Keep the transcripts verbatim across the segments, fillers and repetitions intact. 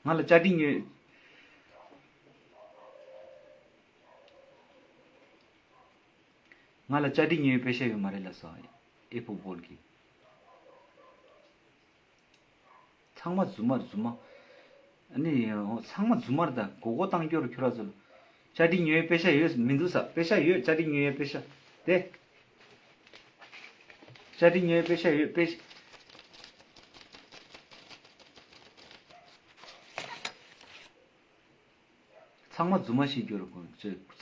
ང་ལ་བཅའ་སྒྲིག་ཉོས། ང་ལ་བཅའ་སྒྲིག་ཉོས་པེ་ཤ་ཡོད་མ་རེད་ལབ་སོང་། ཨེ་ཕོ་བོལ་གྱི། ཚང་མ་རྫུན་མ་རྫུན་མ། ཨ་ནི་ཚང་མ་རྫུན་མ་རེད་ད། མགོ་སྐོར་བཏང་རྒྱུར་ཁྱོད་རང་ཚོ་ལ། བཅའ་སྒྲིག་ཉོས་པེ་ཤ་ཡོད་མི་འདུག་ས། པེ་ཤ་ཡོད། བཅའ་སྒྲིག་ཉོས་པེ་ཤ་དེ། བཅའ་སྒྲིག་ཉོས་པེ་ཤ་ཡོད་པེ་ཤ། ཚང་མ་རྫུན་མ་བཤད་རྒྱུ་རེད་གོ།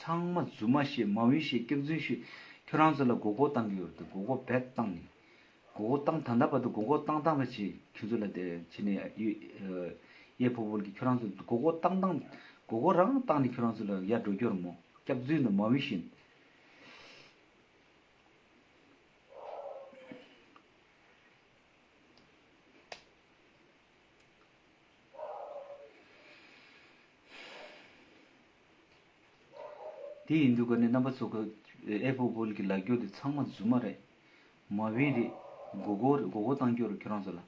ཚང་མ་རྫུན་མ་བཤད། མ་འོས་བཤད། སྐྱག་རྫུན་བཤད། ཁྱོད་རང་ཚོ་ལ་མགོ་སྐོར་བཏང་གི་ཡོད་རེད། མགོ་སྐོར་རྦད་བཏང་ནས། མགོ་སྐོར་བཏང་། ད་ལྟ་བར་དུ་མགོ་སྐོར་བཏང་བཏང་བ་བྱས། ཁྱོད་ཚོ་ལ་དེ་བྱས་ནས་ཡོད། ཨེ་ཕོ་བོལ་གྱི་ཁྱོད་རང་ཚོ་མགོ་སྐོར་བཏང་བཏང་། མགོ་སྐོར་རང་བཏང་ནས་ཁྱོད་རང་ཚོ་ལ་ཡར་འགྲོ་རྒྱུ་རེད་མོ། སྐྱག་རྫུན་དང་མ་འོས་བཤད། དེ་ཡིན་དུས་ཀ་ནས་རྣམ་པ་ཚོ་གི་ཨེ་ཕོ་བོལ་གྱི་ལབ་རྒྱུ་དེ་ཚང་མ་རྫུན་མ་རེད། མ་འོས་རེད། མགོ་སྐོར་རེད། མགོ་སྐོར་བཏང་རྒྱུ་རེད་ཁྱོད་རང་ཚོ་ལ།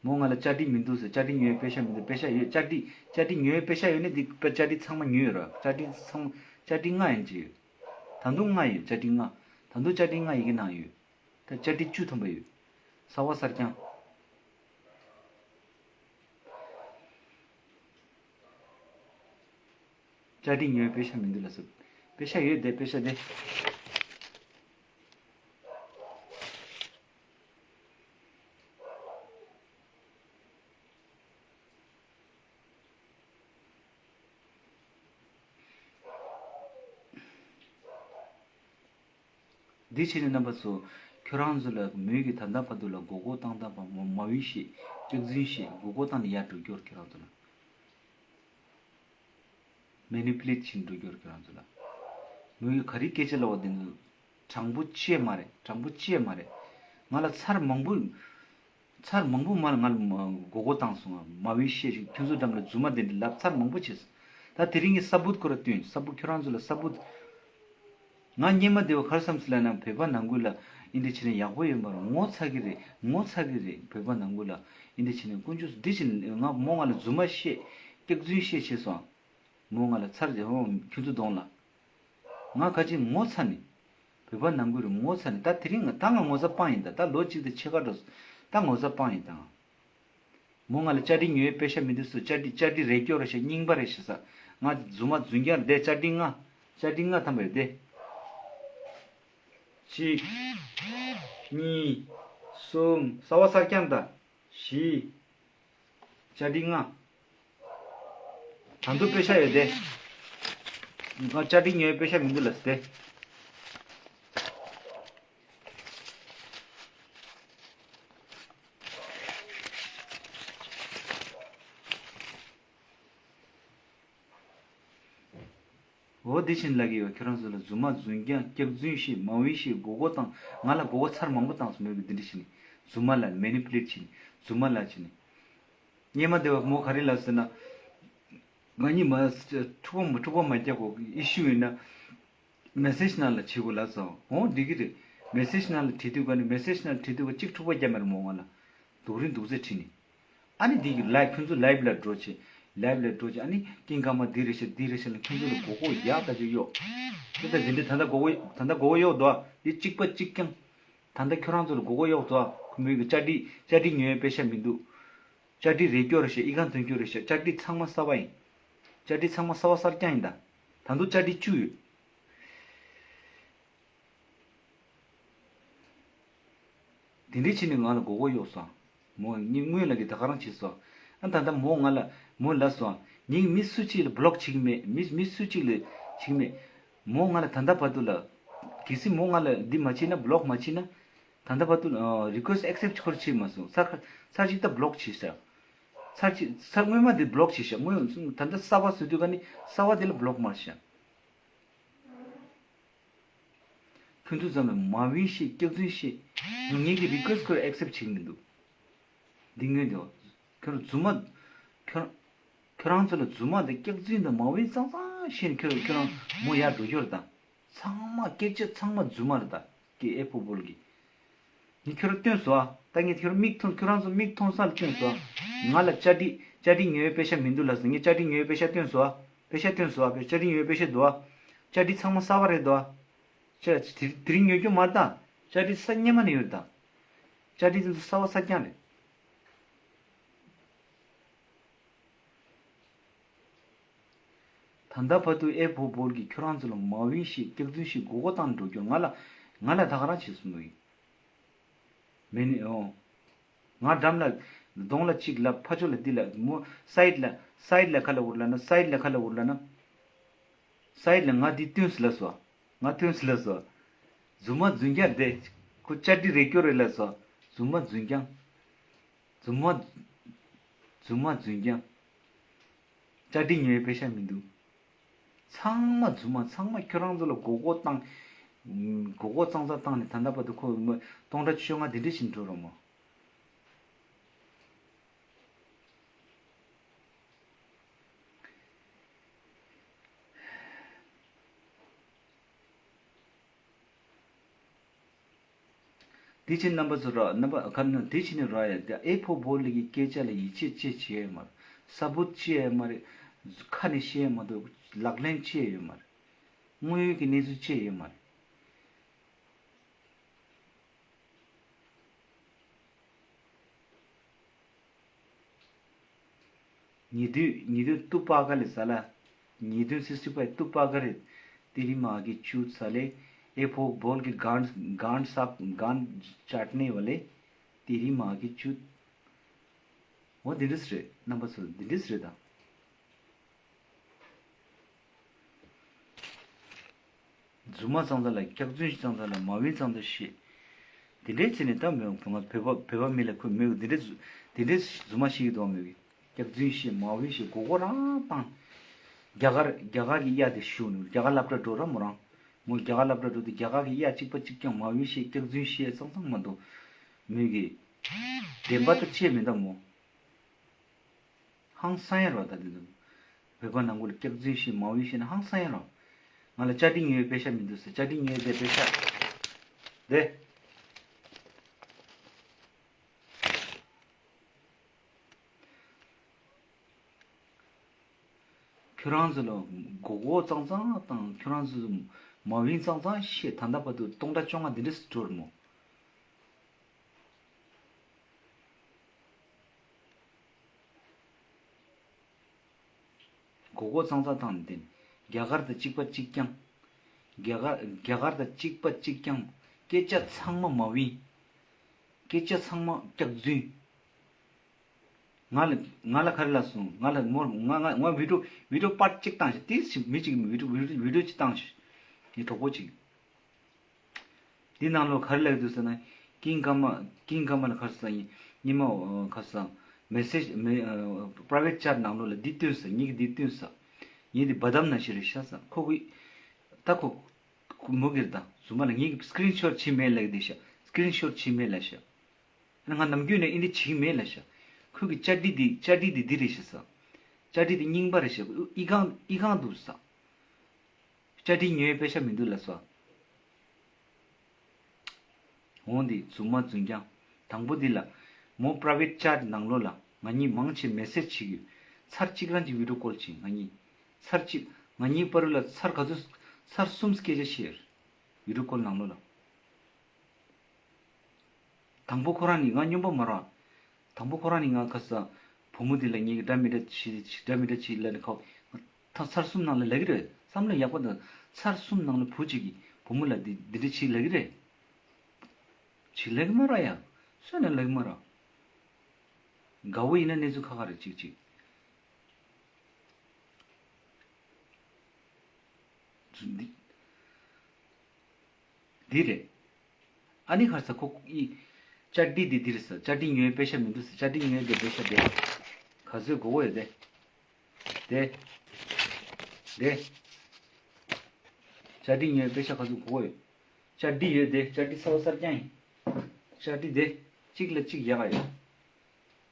མོ་ང་ལ་བཅའ་སྒྲིག་མི་འདུག་ཟེར། བཅའ་སྒྲིག་ཉོས་པེ་ཤ་མི་འདུག། པེ་ཤ་ཡོད། བཅའ་སྒྲིག་བཅའ་སྒྲིག་ཉོས་པེ་ཤ་ཡོད་ནི་འདི་པེ་བཅའ་སྒྲིག་ཚང་མ་ཉོས་ཡོད་ར། བཅའ་སྒྲིག་ཚང་མ་བཅའ་སྒྲིག་ལྔ་ཡན་ཅི་ཡོད། ད་དུང་ལྔ་ཡོད། བཅའ་སྒྲིག་ལྔ། ད་དུང་བཅའ་སྒྲིག་ལྔ་ཡི་གེ་ནང་ཡོད། ད་བཅའ་སྒྲིག་བཅུ་ཐམ་པ་ཡོད། གསར་བ་གསར་རྐྱང་། བཅའ་སྒྲིག་ཉོས་པེ་ཤ་མི་འདུག་ལབ་སོང་། པེ་ཤ་ཡོད་དེ། པེ་ཤ་དེ། འདི་བྱས་ནས་རྣམ་པ་ཚོ། ཁྱོད་རང་ཚོ་ལ་མོས་ཀྱི་ད་ལྟ་བར་དུ་ལ་མགོ་སྐོར་བཏང་བཏང་བ། མ་འོས་བཤད། སྐྱག་རྫུན་བཤད། མགོ་སྐོར་བཏང་ནས་ཡར་འགྲོ་རྒྱུར་ཁྱོད་རང་ཚོ་ལ། མེ་ནི་པུ་ལེ་ཊི་བྱེད་འགྲོ་རྒྱུར་ཁྱོད་རང་ཚོ་ལ། མོས་ཀྱི་ག་རེ་སྐད་ཆ་ལབ་པ་དེ་ནི། དྲང་པོ་ཅི་ཡང་མ་རེད། དྲང་པོ་ཅི་ཡང་མ་རེད། ང་ལ་ཚར་མང་པོ། ཚར་མང་པོ་མ་ལ་ང་ལ་མ་མགོ་སྐོར་བཏང་སོང་ང་། མ་འོས་བཤད་ཅིག་ཁྱོད་ཚོ་འགྲམ་ལ་རྫུན་མ་དེ་འདྲ་ལབ་ཚར་མང་པོ་བྱས་སོང་། ད་དེ་རིང་གི་ས་བུད་ཁོ་ར་སྟོན། ས་བུད་ཁྱོད་རང་ཚོ་ལ་ས་བུད། ང་སྔོན་མ་དེ་བ་གར་བསམ་སི་ལ་ན་བོད་པ་ནང་ཁུལ་ལ་ཨིན་དེ་བྱས་ནས་ཡག་པོ་ཡོད་མ་རེད། ངོ་ཚ་གི་རེད། ངོ་ཚ་གི་རེད། བོད་པ་ནང་ཁུལ་ལ་ཨིན་དེ་བྱས་ནས་དཀོན་མཆོག་འདི་བྱས་ནས་ང་མོ་ང་ལ་རྫུན་མ་བཤད། སྐྱག་རྫུན་བཤད་བྱས་སོང་། མོ་ང་ལ་ཚར་རྗེས་ཧོ་ཁྱོད་ཚོ་གདོང་ལ། ང་ཁ་ཅིག་ངོ་ཚ་ནི། བོད་པ་ནང་ཁུལ་རུ་ངོ་ཚ་ནི། ད་དེ་རིང་ང་ད་ང་ངོ་ཚ་སྤང་ཡིན། ད་ད་ལོ་གཅིག་དང་ཕྱེད་ཀ་འགྲོ་སོང་། ད་ངོ་ཚ་སྤང་ཡིན་ད་ང་། མོ་ང་ལ་བཅའ་སྒྲིག་ཉོས་པེ་ཤ་མི་འདུག་སུ། བཅའ་སྒྲིག་བཅའ་སྒྲིག་རེད་སྐྱོ་རེད་ཤག་རྙིང་པ་རེད་ཤག་ས། ང་རྫུན་མ་རྫུན་རྐྱང་བསྡད། བཅའ་སྒྲིག་ལྔ། བཅའ་སྒྲིག་ལྔ་ཐམ་པ་ཡོད་དེ། གཅིག་གཉིས། གསུམ། གསར་བ་གསར་རྐྱང་ད། བཞི། བཅའ་སྒྲིག་ལྔ། ད་དུང་པེ་ཤ་ཡོད་དེ། ང་བཅའ་སྒྲིག་ཉོས་པེ་ཤ་མི་འདུག་ལབ་སྟེ། འོ་དེ་བཞིན་ལབ་ཀྱི་ཡོད། ཁྱོད་རང་ཚོ་ལ་རྫུན་མ་རྫུན་རྐྱང་། སྐྱག་རྫུན་བཤད། མ་འོས་བཤད། མགོ་སྐོར་བཏང་། ང་ལ་མགོ་སྐོར་ཚར་མང་པོ་བཏང་སོང་། མོས་ཀྱི་འདི་འདྲ་བྱས་ནས། རྫུན་མ་ལ་མེ་ནི་པུ་ལེ་ཊི་བྱས་ནས། རྫུན་མ་ལ་བྱས་ནས། སྔོན་མ་དེ་བ་མོ་ག་རེ་ལབ་ཟེར་ན། ང་གཉིས་མ་འཁྲུག་པ་མ་འཁྲུག་པ་མ་རྒྱག་གོ། ཨི་ཤུ་ཡིན་ན་མེ་སེ་ཇི་ནང་ལ་བྱེད་དགོས་ལབ་སོང་། འོ་འགྲིག་གི་རེད། མེ་སེ་ཇི་ནང་ལ་བྲིས་དུས་ག་ནས། མེ་སེ་ཇི་ནང་ལ་བྲིས་དུས་ག་གཅིག་འཁྲུག་པ་རྒྱག་མེད་རེད་མོ། ང་ལ་སྡུག་རུས་སྡུག་ཚད་བྲིས་ནས། ཨ་ནི་འདི་གི་ལའིབ་ཁྱོད་ཚོ་ལའིབ་ལ་འགྲོ་བྱེད། ལའིབ་ལ་འགྲོ་བྱེད། ཨ་ནི་ཀིང་ཀ་མ་འདི་རེད་ཤག་འདི་རེད་ཤག་ལ་ཁྱོད་ཚོ་ལ་མགོ་སྐོར་ཡག་ད་ཅིག་གཡོག་དེ་ལྟ་འདི་འདྲ་ད་ལྟ་མགོ་སྐོར་ད་ལྟ་མགོ་སྐོར་གཡོག་འདུག་ཨ། འདི་གཅིག་པ་གཅིག་རྐྱང་། ད་ལྟ་ཁྱོད་རང་ཚོ་ལ་མགོ་སྐོར་གཡོག་འདུག་ཨ། ཁོ་མོས་ཀྱི་བཅའ་སྒྲིག་བཅའ་སྒྲིག་ཉོས་པེ་ཤ་མི་འདུག་བཅའ་སྒྲིག་རེད་སྐྱོ་རེད་ཤག་ཨི་ཁང་དོན་སྐྱོ་རེད་ཤག་བཅའ་སྒྲིག་ཚང་མ་གསར་པ་ཡིན། བཅའ་སྒྲིག་ཚང་མ་གསར་པ་གསར་རྐྱང་ཡིན་ད། ད་དུང་བཅའ་སྒྲིག་བཅུ་ཡོད། དེ་འདྲའི་ཕྱིར་ནི་ང་ལ་མགོ་སྐོར་གཡོག་སོང་། མོ་ངའི་སྔོན་ལ་གི་ད་ག་རང་བྱེད་སོང་། ཨ་ད་ལྟ་མོ་ང་ལ་མོ་ལབ་སོང་། ངས་མི་སུ་གཅིག་ལ་བློག་བྱེད་ཀྱི་མེད། མི་མི་སུ་གཅིག་ལ་བྱེད་ཀྱི་མེད། མོ་ང་ལ་ད་ལྟ་བར་དུ་ལ། གལ་སྲིད་མོ་ང་ལ་འདི་མ་བྱེད་ན། བློག་མ་བྱེད་ན། ད་ལྟ་བར་དུ་རི་ཀུ་ཨེ་སི་ཊི་ཨེག་སེབ་ཊི་ཁོ་ར་བྱེད་མ་སོང་། ཚར་ཁ་ཚར་གཅིག་ད་བློག་བྱེད་ཤག་ཚར་གཅིག་ཚར་སྔོན་མ་དེ་བློག་བྱེད་ཤག་སྔོན་ད་ལྟ་གསར་པ་བཟོ་དུས་ག་ནི་གསར་པ་དེ་ལ་བློག་མ་བྱེད་ཤག་ཁྱོད་ཚོ་ཙམ་ལ་མ་འོས་བཤད། སྐྱག་རྫུན་བཤད། ངེད་ཀྱི་རི་ཀུ་ཨེ་སི་ཊི་ཁོ་ར་ཨེག་སེབ་ཊི་བྱེད་ཀྱི་མི་འདུག་འདི་ངོས་འདི་བ། ཁྱོད་རང་རྫུན་མ། ཁྱོད་ཁྱོད་རང་ཚོ་ལ་རྫུན་མ་དང་སྐྱག་རྫུན་དང་མ་འོས་གཙང་གཙང་བཤད་ནས་ཁྱོད་ཁྱོད་རང་མོ་ཡར་འགྲོ་རྒྱུ་རེད་ད། ཚང་མ་སྐད་ཆ་ཚང་མ་རྫུན་མ་རེད་ད། ཀྱེ་ཨེ་ཕོ་བོལ་གི། ངས་ཁྱོད་རང་སྟོན་སོང་ཨ། ད་ངས་ཁྱོད་རང་མིག་མཐོང་ཁྱོད་རང་ཚོ་མིག་མཐོང་ས་ལ་སྟོན་སོང་ཨ། ང་ལ་བཅའ་སྒྲིག་བཅའ་སྒྲིག་ཉོ་བའི་པེ་ཤ་མི་འདུག་ལབ་སོང་། ངས་བཅའ་སྒྲིག་ཉོ་བའི་པེ་ཤ་སྟོན་སོང་ཨ། པེ་ཤ་སྟོན་སོང་ཨ། བཅའ་སྒྲིག་ཉོ་བའི་པེ་ཤ་འདུག་ཨ། བཅའ་སྒྲིག་ཚང་མ་གསར་པ་རེད་དོ། བཅའ་དེ་དེ་རིང་ཉོ་རྒྱུ་མ་རེད་ད། བཅའ་སྒྲིག་ས་སྔོན་མ་ནས་ཡོད་རེད་ད། བཅའ་སྒྲིག་དེ་ཚོ་གསར་པ་གསར་རྐྱང་རེད། ད་ལྟ་བར་དུ་ཨེ་ཕོ་བོལ་གྱིས་ཁྱོད་རང་ཚོ་ལ་མ་འོས་ཤིག་སྐྱག་རྫུན་ཞིག་མགོ་སྐོར་བཏང་འགྲོ་རྒྱུ། ང་ལ་ང་ལ་ད་ག་རང་བྱེད་སོང་ནོ་ཡིན། མེ་ནི་ཨོ། ང་འགྲམ་ལ་གདོང་ལ་གཅིག་ལབ། ཕ་ཕྱོགས་ལ་འདི་ལབ། མོ་སའིད་ལ་སའིད་ལ་ཁ་ལ་འུར་ལ་ན། སའིད་ལ་ཁ་ལ་འུར་ལ་ན། སའིད་ལ་ང་འདི་སྟོན་སི་ལ་སོ། ང་སྟོན་སི་ལ་སོ། རྫུན་མ་རྫུན་རྐྱང་རེད། ཁོ་བཅའ་སྒྲིག་རེད་སྐྱོ་རེད་ལ་སོ། རྫུན་མ་རྫུན་རྐྱང་། རྫུན་མ། རྫུན་མ་རྫུན་རྐྱང་། བཅའ་སྒྲིག་ཉོ་བའི་པེ་ཤ་མི་འདུག། ཚང་མ་རྫུན་མ། ཚང་མ་ཁྱོད་རང་ཚོ་ལ་མགོ་སྐོར་བཏང་། མགོ་སྐོར་གཙང་གཙང་བཏང་ནས་ད་ལྟ་བར་དུ་ཁོ་མི་སྟོང་ཕྲག་བཅོ་ལྔ་འདི་འདྲ་ཞིག་འགྲོ་རོགས་མོ། དེ་ཕྱིན་རྣམ་པ་ཚོ་ར་རྣམ་པ་ག་ན་དེ་ཕྱིན་ནས་ར་ཡ་དེ་ཨེ་ཕོ་བོ་ལི་གི་སྐད་ཆ་ལ་ཡིད་ཆེས་ཅི་བྱེད་ཡོད་མ་རེད། ས་བུད་ཅི་ཡོད་མ་རེད། ཁ་ནས་བཤད་མ་གཏོགས་ལག་ལེན་ཅི་ཡོད་མ་རེད། དངོས་ཡོད་ཀྱི་གནས་ཚུལ་ཅི་ཡོད་མ་རེད། ཉེ་དུས་ཉེ་དུས་ཏུ་པ་ག་ལེ་ས་ལ། ཉེ་དུས་སི་སི་པའི་ཏུ་པ་ག་རེ། དེ་རིང་མ་གི་ཅུ་ས་ལེ། ཨེ་ཕོ་བོལ་གི་གན་གན་སབ་གན་ཅཊ་ནི་བ་ལེ། དེ་རིང་མ་གི་ཅུ། འོ་འདི་འདྲས་རེད། རྣམ་པ་ཚོ་འདི་འདྲས་རེད་ད། རྫུན་མ་ཙང་ཙ་ལ། སྐྱག་རྫུན་ཙང་ཙ་ལ། མ་འོས་ཙང་ཙ་བཤད། དེ་འདྲའི་ཚེ་ནས་ད་མོས་ང་བོད་པ་བོད་པ་མི་ལ་ཁོས་མོས་དེ་འདྲའི་རྫུ་དེ་འདྲའི་རྫུན་མ་བཤད་ཀྱི་འདུག་མོས་ཀྱི། སྐྱག་རྫུན་བཤད། མ་འོས་བཤད། མགོ་སྐོར་རང་བཏང་། རྒྱ་གར་རྒྱ་གར་གྱི་གཡག་དེ་ཞུ་ནུ། རྒྱ་གར་སློབ་གྲྭ་འགྲོ་ར་མོ་རང་། མོ་རྒྱ་གར་སློབ་གྲྭ་འགྲོ་དུས་རྒྱ་གར་གྱི་གཡག་གཅིག་པ་གཅིག་རྐྱང་མ་འོས་བཤད། སྐྱག་རྫུན་བཤད། ཙང་ཙང་མ་འདུག་མོས་ཀྱི། བདེན་པ་ད་བཤད་མི་འདུག་མོ། ཧང་སང་ཡ་རོ་ད་དེ་འདུག་བོད་པ་ནང་ཁུལ་སྐྱག་རྫུན་བཤད། མ་འོས་བཤད་ན་ཧང་སང་ཡ་རོ། ང་ལ་བཅའ་སྒྲིག་ཉོ་བའི་པེ་ཤ་མི་འདུག་ཟེར། བཅའ་སྒྲིག་ཉོ་བའི་པེ་ཤ་དེ། ཁྱོད་རང་ཚོ་ལ་མགོ་སྐོར་ཙང་ཙང་དང་། ཁྱོད་རང་ཚོ་མ་འོས་ཙང་ཙང་བཤད། ད་ལྟ་བར་དུ་སྟོང་ཕྲག་བཅོ་ལྔ་འདི་འདྲས་སུ་འགྲོ་རེད་མོ། མགོ་སྐོར་ཙང་ཙང་བཏང་ནས་བསྟན། རྒྱ་གར་དང་གཅིག་པ་གཅིག་རྐྱང་། རྒྱ་གར་རྒྱ་གར་དང་གཅིག་པ་གཅིག་རྐྱང་། སྐད་ཆ་ཚང་མ་མ་འོས། སྐད་ཆ་ཚང་མ་སྐྱག་རྫུན། ང་ལ་ང་ལ་ག་རེ་ལབ་སོང་། ང་ལ་མོར་ང་ང་ང་བི་ཌིའོ་བི་ཌིའོ་པར་གཅིག་བཏང་ཞིག་དེ་ཞིག་མི་གཅིག་གིས་བི་ཌིའོ་བི་ཌིའོ་བི་ཌིའོ་གཅིག་བཏང་ཞིག་ངའི་གྲོགས་པོ་གཅིག་འདི་ནང་ལོགས་ག་རེ་ལབ་འདུག་ཟེར་ན། ཀིང་ཀ་མ་ཀིང་ཀ་མ་ལ་ག་རེ་ཟེར་ཡིན། ཉི་མ་ག་རེ་ཟེར། མེ་སེཇ་མེ་པ་རའི་ཝེཊ་ཅཊ་ནང་ལོགས་ལ་འདི་བཏོན་ཟེར། ངེད་ཀྱིས་འདི་བཏོན་ཟེར། ངེད་འདི་བ་དམ་ནང་བཞིན་རེད་ཤག་ཟེར། ཁོ་གིས་ད་ཁོ་ཁོ་མུ་གེར་དང་རྫུན་མ་ལ་ངེད་ཀྱིས་སི་ཀི་རིན་ཤོཊ་བྱེད་མེད་ལབ་ཀྱི་འདུག་ཤག་སི་ཀི་རིན་ཤོཊ་བྱེད་མེད་ལབ་ཤག་ང་ནམ་རྒྱུན་ནས་ཨེ་འདི་བྱེད་ཀྱི་མེད་ལབ་ཤག་ཁོ་གི་བཅའ་སྒྲིག་འདི་བཅའ་སྒྲིག་འདི་འདི་རེད་ཤག་ཟེར། བཅའ་སྒྲིག་འདི་རྙིང་པ་རེད་ཤག་ཨི་ཁང་ཨི་ཁང་འདུག་ཟེར། བཅའ་སྒྲིག་ཉོ་ཡའི་པེ་ཤ་མི་འདུག་ལབ་སོང་། འོང་འདི་རྫུན་མ་རྫུན་རྐྱང་། དང་པོ་འདི་ལ། མོ་པ་རའི་ཝེཊ་ཅཊ་ནང་ལོགས་ལ་ང་གཉིས་མང་ཆེ་མེ་སེཇ་བྱེད་ཀྱི་ཡོད། ཚར་གཅིག་རང་གཅིག་བི་ཌིའོ་ཀོལ་བྱེད་ང་གཉིས། ཚར་གཅིག་ང་གཉིས་བར་ལ་ཚར་ག་ཚོད། ཚར་གསུམ་སྐད་ཆ་བཤད། བི་ཌིའོ་ཀོལ་ནང་ལོགས་ལ། དང་པོ་ཁོ་རང་ནི་ང་སྨྱོན་པ་མ་རེད། དང་པོ་ཁོ་རང་ནི་ང་ག་ས། བུ་མོ་དེ་ལ་ངེད་ཀྱི་འདྲ་མི་འདྲ་བྱེད་འདྲ་མི་འདྲ་བྱེད་ལབ་ནས་ཁོ། ད་ཚར་གསུམ་ནང་ལ་ལབ་ཀྱི་རེད། བསམ་བློ་ཡག་པོ་དང་། ཚར་གསུམ་ནང་ལ་བུ་གཅིག་གིས་བུ་མོ་ལ་འདི་འདི་འདྲ་བྱེད་ལབ་ཀྱི་རེད། བྱེད་ལབ་ཀྱི་མ་རེད་ཡ། སུས་ན་ལབ་ཀྱི་མ་རེད། དགའ་བོ་ཡིན་ན་གནས་ཚུལ་ཁ་ཁ་རེད་གཅིག་གཅིག་འདི། འདི་རེད། ཨ་ནི་ཁར་ས་ཁོ་ཡི། བཅའ་སྒྲིག་འདི་འདི་རེད་ས། བཅའ་སྒྲིག་ཉོ་ཡའི་པེ་ཤ་མི་འདུག་ས། བཅའ་སྒྲིག་ཉོ་ཡའི་དེ་པེ་ཤ་དེ། ག་ཚོད་དགོས་ཀྱི་ཡོད་དེ། དེ། དེ། བཅའ་སྒྲིག་ཉོ་ཡའི་པེ་ཤ་ག་ཚོད་དགོས་ཀྱི་ཡོད། བཅའ་སྒྲིག་ཡོད་དེ། བཅའ་སྒྲིག་གསར་པ་གསར་རྐྱང་ཡིན། བཅའ་སྒྲིག་དེ། གཅིག་ལ་གཅིག་ཡག་ག་ཡོད།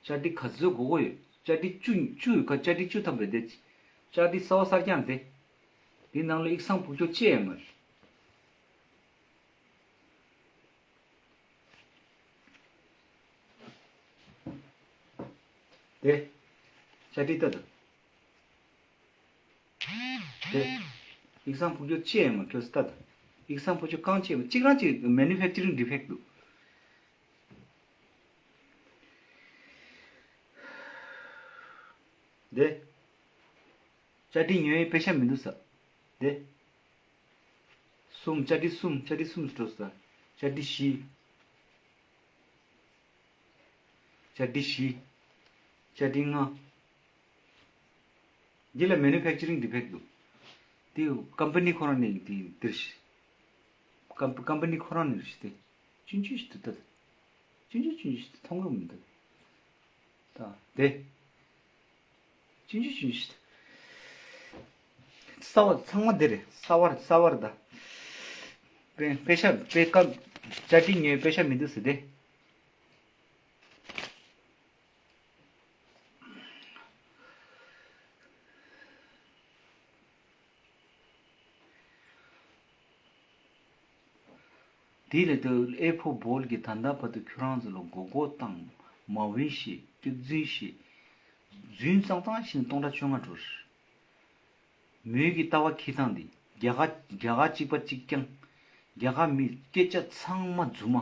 བཅའ་སྒྲིག་ག་ཚོད་དགོས་ཀྱི་ཡོད། བཅའ་སྒྲིག་བཅུ་བཅུ་ག་བཅའ་སྒྲིག་བཅུ་ཐམ་པ་རེད་དེ། བཅའ་སྒྲིག་གསར་པ་གསར་རྐྱང་དེ། འདི་ནང་ལ་ཡིག་ཚང་ཕུག་ཆོག་ཅི་ཡང་མ་རེད། དེ། བཅའ་སྒྲིག་ལྟ་དང་། དེ། ཡིག་ཚང་ཕུག་རྒྱུ་ཅི་ཡང་མ་ཁྱོད་ལྟ་དང་། ཡིག་ཚང་ཕུག་རྒྱུ་གང་ཅི་ཡང་མ་གཅིག་རང་གཅིག manufacturing defect འདུག་དེ། བཅའ་སྒྲིག་ཉོ་ཡའི་པེ་ཤ་མི་འདུག་ས། དེ། གསུམ། བཅའ་སྒྲིག་གསུམ། བཅའ་སྒྲིག་གསུམ་འགྲོ་ས། བཅའ་སྒྲིག་བཞི། བཅའ་སྒྲིག་བཞི། བཅའ་སྒྲིག་ལྔ། འདི་ལ་manufacturing defect འདུག་དེ་ཀམ་པ་ནི་ཁོ་རང་ནས་དེ་འདིར་ཤི། ཀམ་ཀམ་པ་ནི་ཁོ་རང་ནས་རེད་ཤི་དེ། ཆུང་ཆུང་ཞིག་ཏུ་ལྟ། ཆུང་ཆུང་ཆུང་ཆུང་ཞིག་ཏུ་མཐོང་གི་མི་འདུག་ད་དེ། ཆུང་ཆུང་ཆུང་ཆུང་ཞིག་ཏུ། གསར་བ་ཚང་མ་དེ་རེད། གསར་བ་རེད། གསར་བ་རེད་ད། པེ་པེ་ཤ་པེ་ཀ་བཅའ་སྒྲིག་ཉོས་པེ་ཤ་མི་འདུག་ཟེར་དེ། དེ་ལས་དུ་ཨེ་ཕོ་བོལ་གྱིས་ད་ལྟ་བར་དུ་ཁྱོད་རང་ཚོ་ལ་མགོ་སྐོར་བཏང་། མ་འོན་ཞེས་སྐྱག་རྫུན་བཤད། རྫུན་གཙང་གཙང་བཤད་ནས་སྟོང་ཕྲག་བཅོ་ལྔ་འགྲོ་རེད། མོས་ཀྱི་ལྟ་བ་འཁྱེར་སྟངས་འདི་རྒྱ་གར་རྒྱ་གར་གཅིག་པ་གཅིག་རྐྱང་། རྒྱ་གར་མི་སྐད་ཆ་ཚང་མ་རྫུན་མ།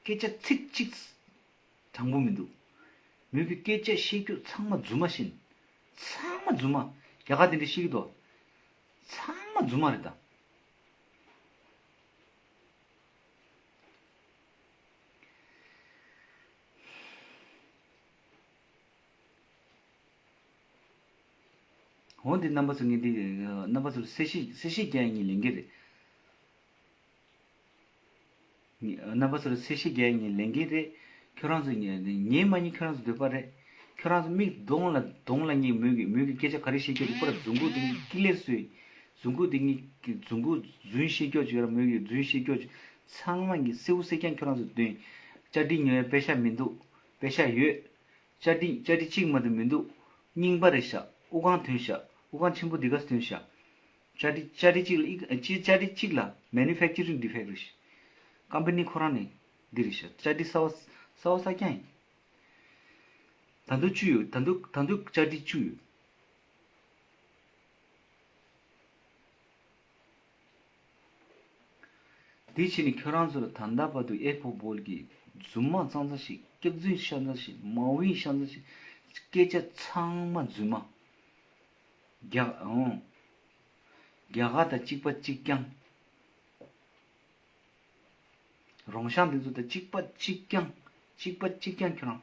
སྐད་ཆ་ཚིག་གཅིག་དྲང་པོ་མི་འདུག་མོས་ཀྱི་སྐད་ཆ་བཤད་རྒྱུ་ཚང་མ་རྫུན་མ་བཞིན། ཚང་མ་རྫུན་མ། རྒྱ་གར་དེ་འདྲ་བཤད་ཀྱི་འདུག་ཚང་མ་རྫུན་མ་རེད་ད། འོ་འདི་རྣམ་པ་ཚོ་ངས་འདི་རྣམ་པ་ཚོར་གསལ་བཤད་གསལ་བཤད་རྒྱག་ཡ་ངའི་ལས་འགན་རེད། རྣམ་པ་ཚོར་གསལ་བཤད་རྒྱག་ཡ་ངའི་ལས་འགན་རེད། ཁྱོད་རང་ཚོ་ཉན་ཉན་མ་ཉན་ཁྱོད་རང་ཚོ་འདོད་པ་རེད། ཁྱོད་རང་ཚོ་མིག་གདོང་ལ་གདོང་ལ་ངས་མོས་ཀྱི་མོས་ཀྱི་སྐད་ཆ་ག་རེ་བཤད་རྒྱུ་རེད། པར་རྫུན་གུ་དེ་ངས་ཀི་ལེར་བཟོས། རྫུན་གུ་དེ་ངས་རྫུན་གུ་རྫུན་བཤད་རྒྱུ་ཅིག་ཡོད་ར། མོས་ཀྱི་རྫུན་བཤད་རྒྱུ་ཅིག་ཚང་མ་ངས་གསལ་པོ་གསལ་རྐྱང་ཁྱོད་རང་ཚོ་སྟོན། བཅའ་སྒྲིག་ཉོ་ཡ་པེ་ཤ་མི་འདུག་པེ་ཤ་ཡོད། བཅའ་སྒྲིག་བཅའ་སྒྲིག་གཅིག་མ་གཏོགས་མི་འདུག་རྙིང་པ་རེད་ཤག་དབུ་རྐང་ཐོན་ཤག་དབུ་རྐང་ཆེན་པོ་འདི་ག་ཐོན་ཤག་བཅའ་སྒྲིག་བཅའ་སྒྲིག་གཅིག་ལ་ཨི་ཨ་སྤྱིར་བཅའ་སྒྲིག་གཅིག་ལ་manufacturing defect རེད་ཤག་ཀམ་པ་ནི་ཁོ་རང་ནས་འདི་རེད་ཤག་བཅའ་སྒྲིག་གསར་བ་གསར་བ་གསར་རྐྱང་ཡིན། ད་དུང་བཅུ་ཡོད། ད་དུང་ད་དུང་བཅའ་སྒྲིག་བཅུ་ཡོད། དེ་བྱས་ནས་ཁྱོད་རང་ཚོ་ལ་ད་ལྟ་བར་དུ་ཨེ་ཕོ་བོལ་གྱི་རྫུན་མ་ཙང་ཙང་ཞིག་སྐྱག་རྫུན་ཤ་ཙང་ཞིག་མ་འོས་ཤ་ཙང་ཞིག་སྐད་ཆ་ཚང་མ་རྫུན་མ། རྒྱ་ཨོ། རྒྱ་གར་དང་གཅིག་པ་གཅིག་རྐྱང་། རོང་ཤང་འདི་ཚོ་དང་གཅིག་པ་གཅིག་རྐྱང་། གཅིག་པ་གཅིག་རྐྱང་ཁྱོད་རང་།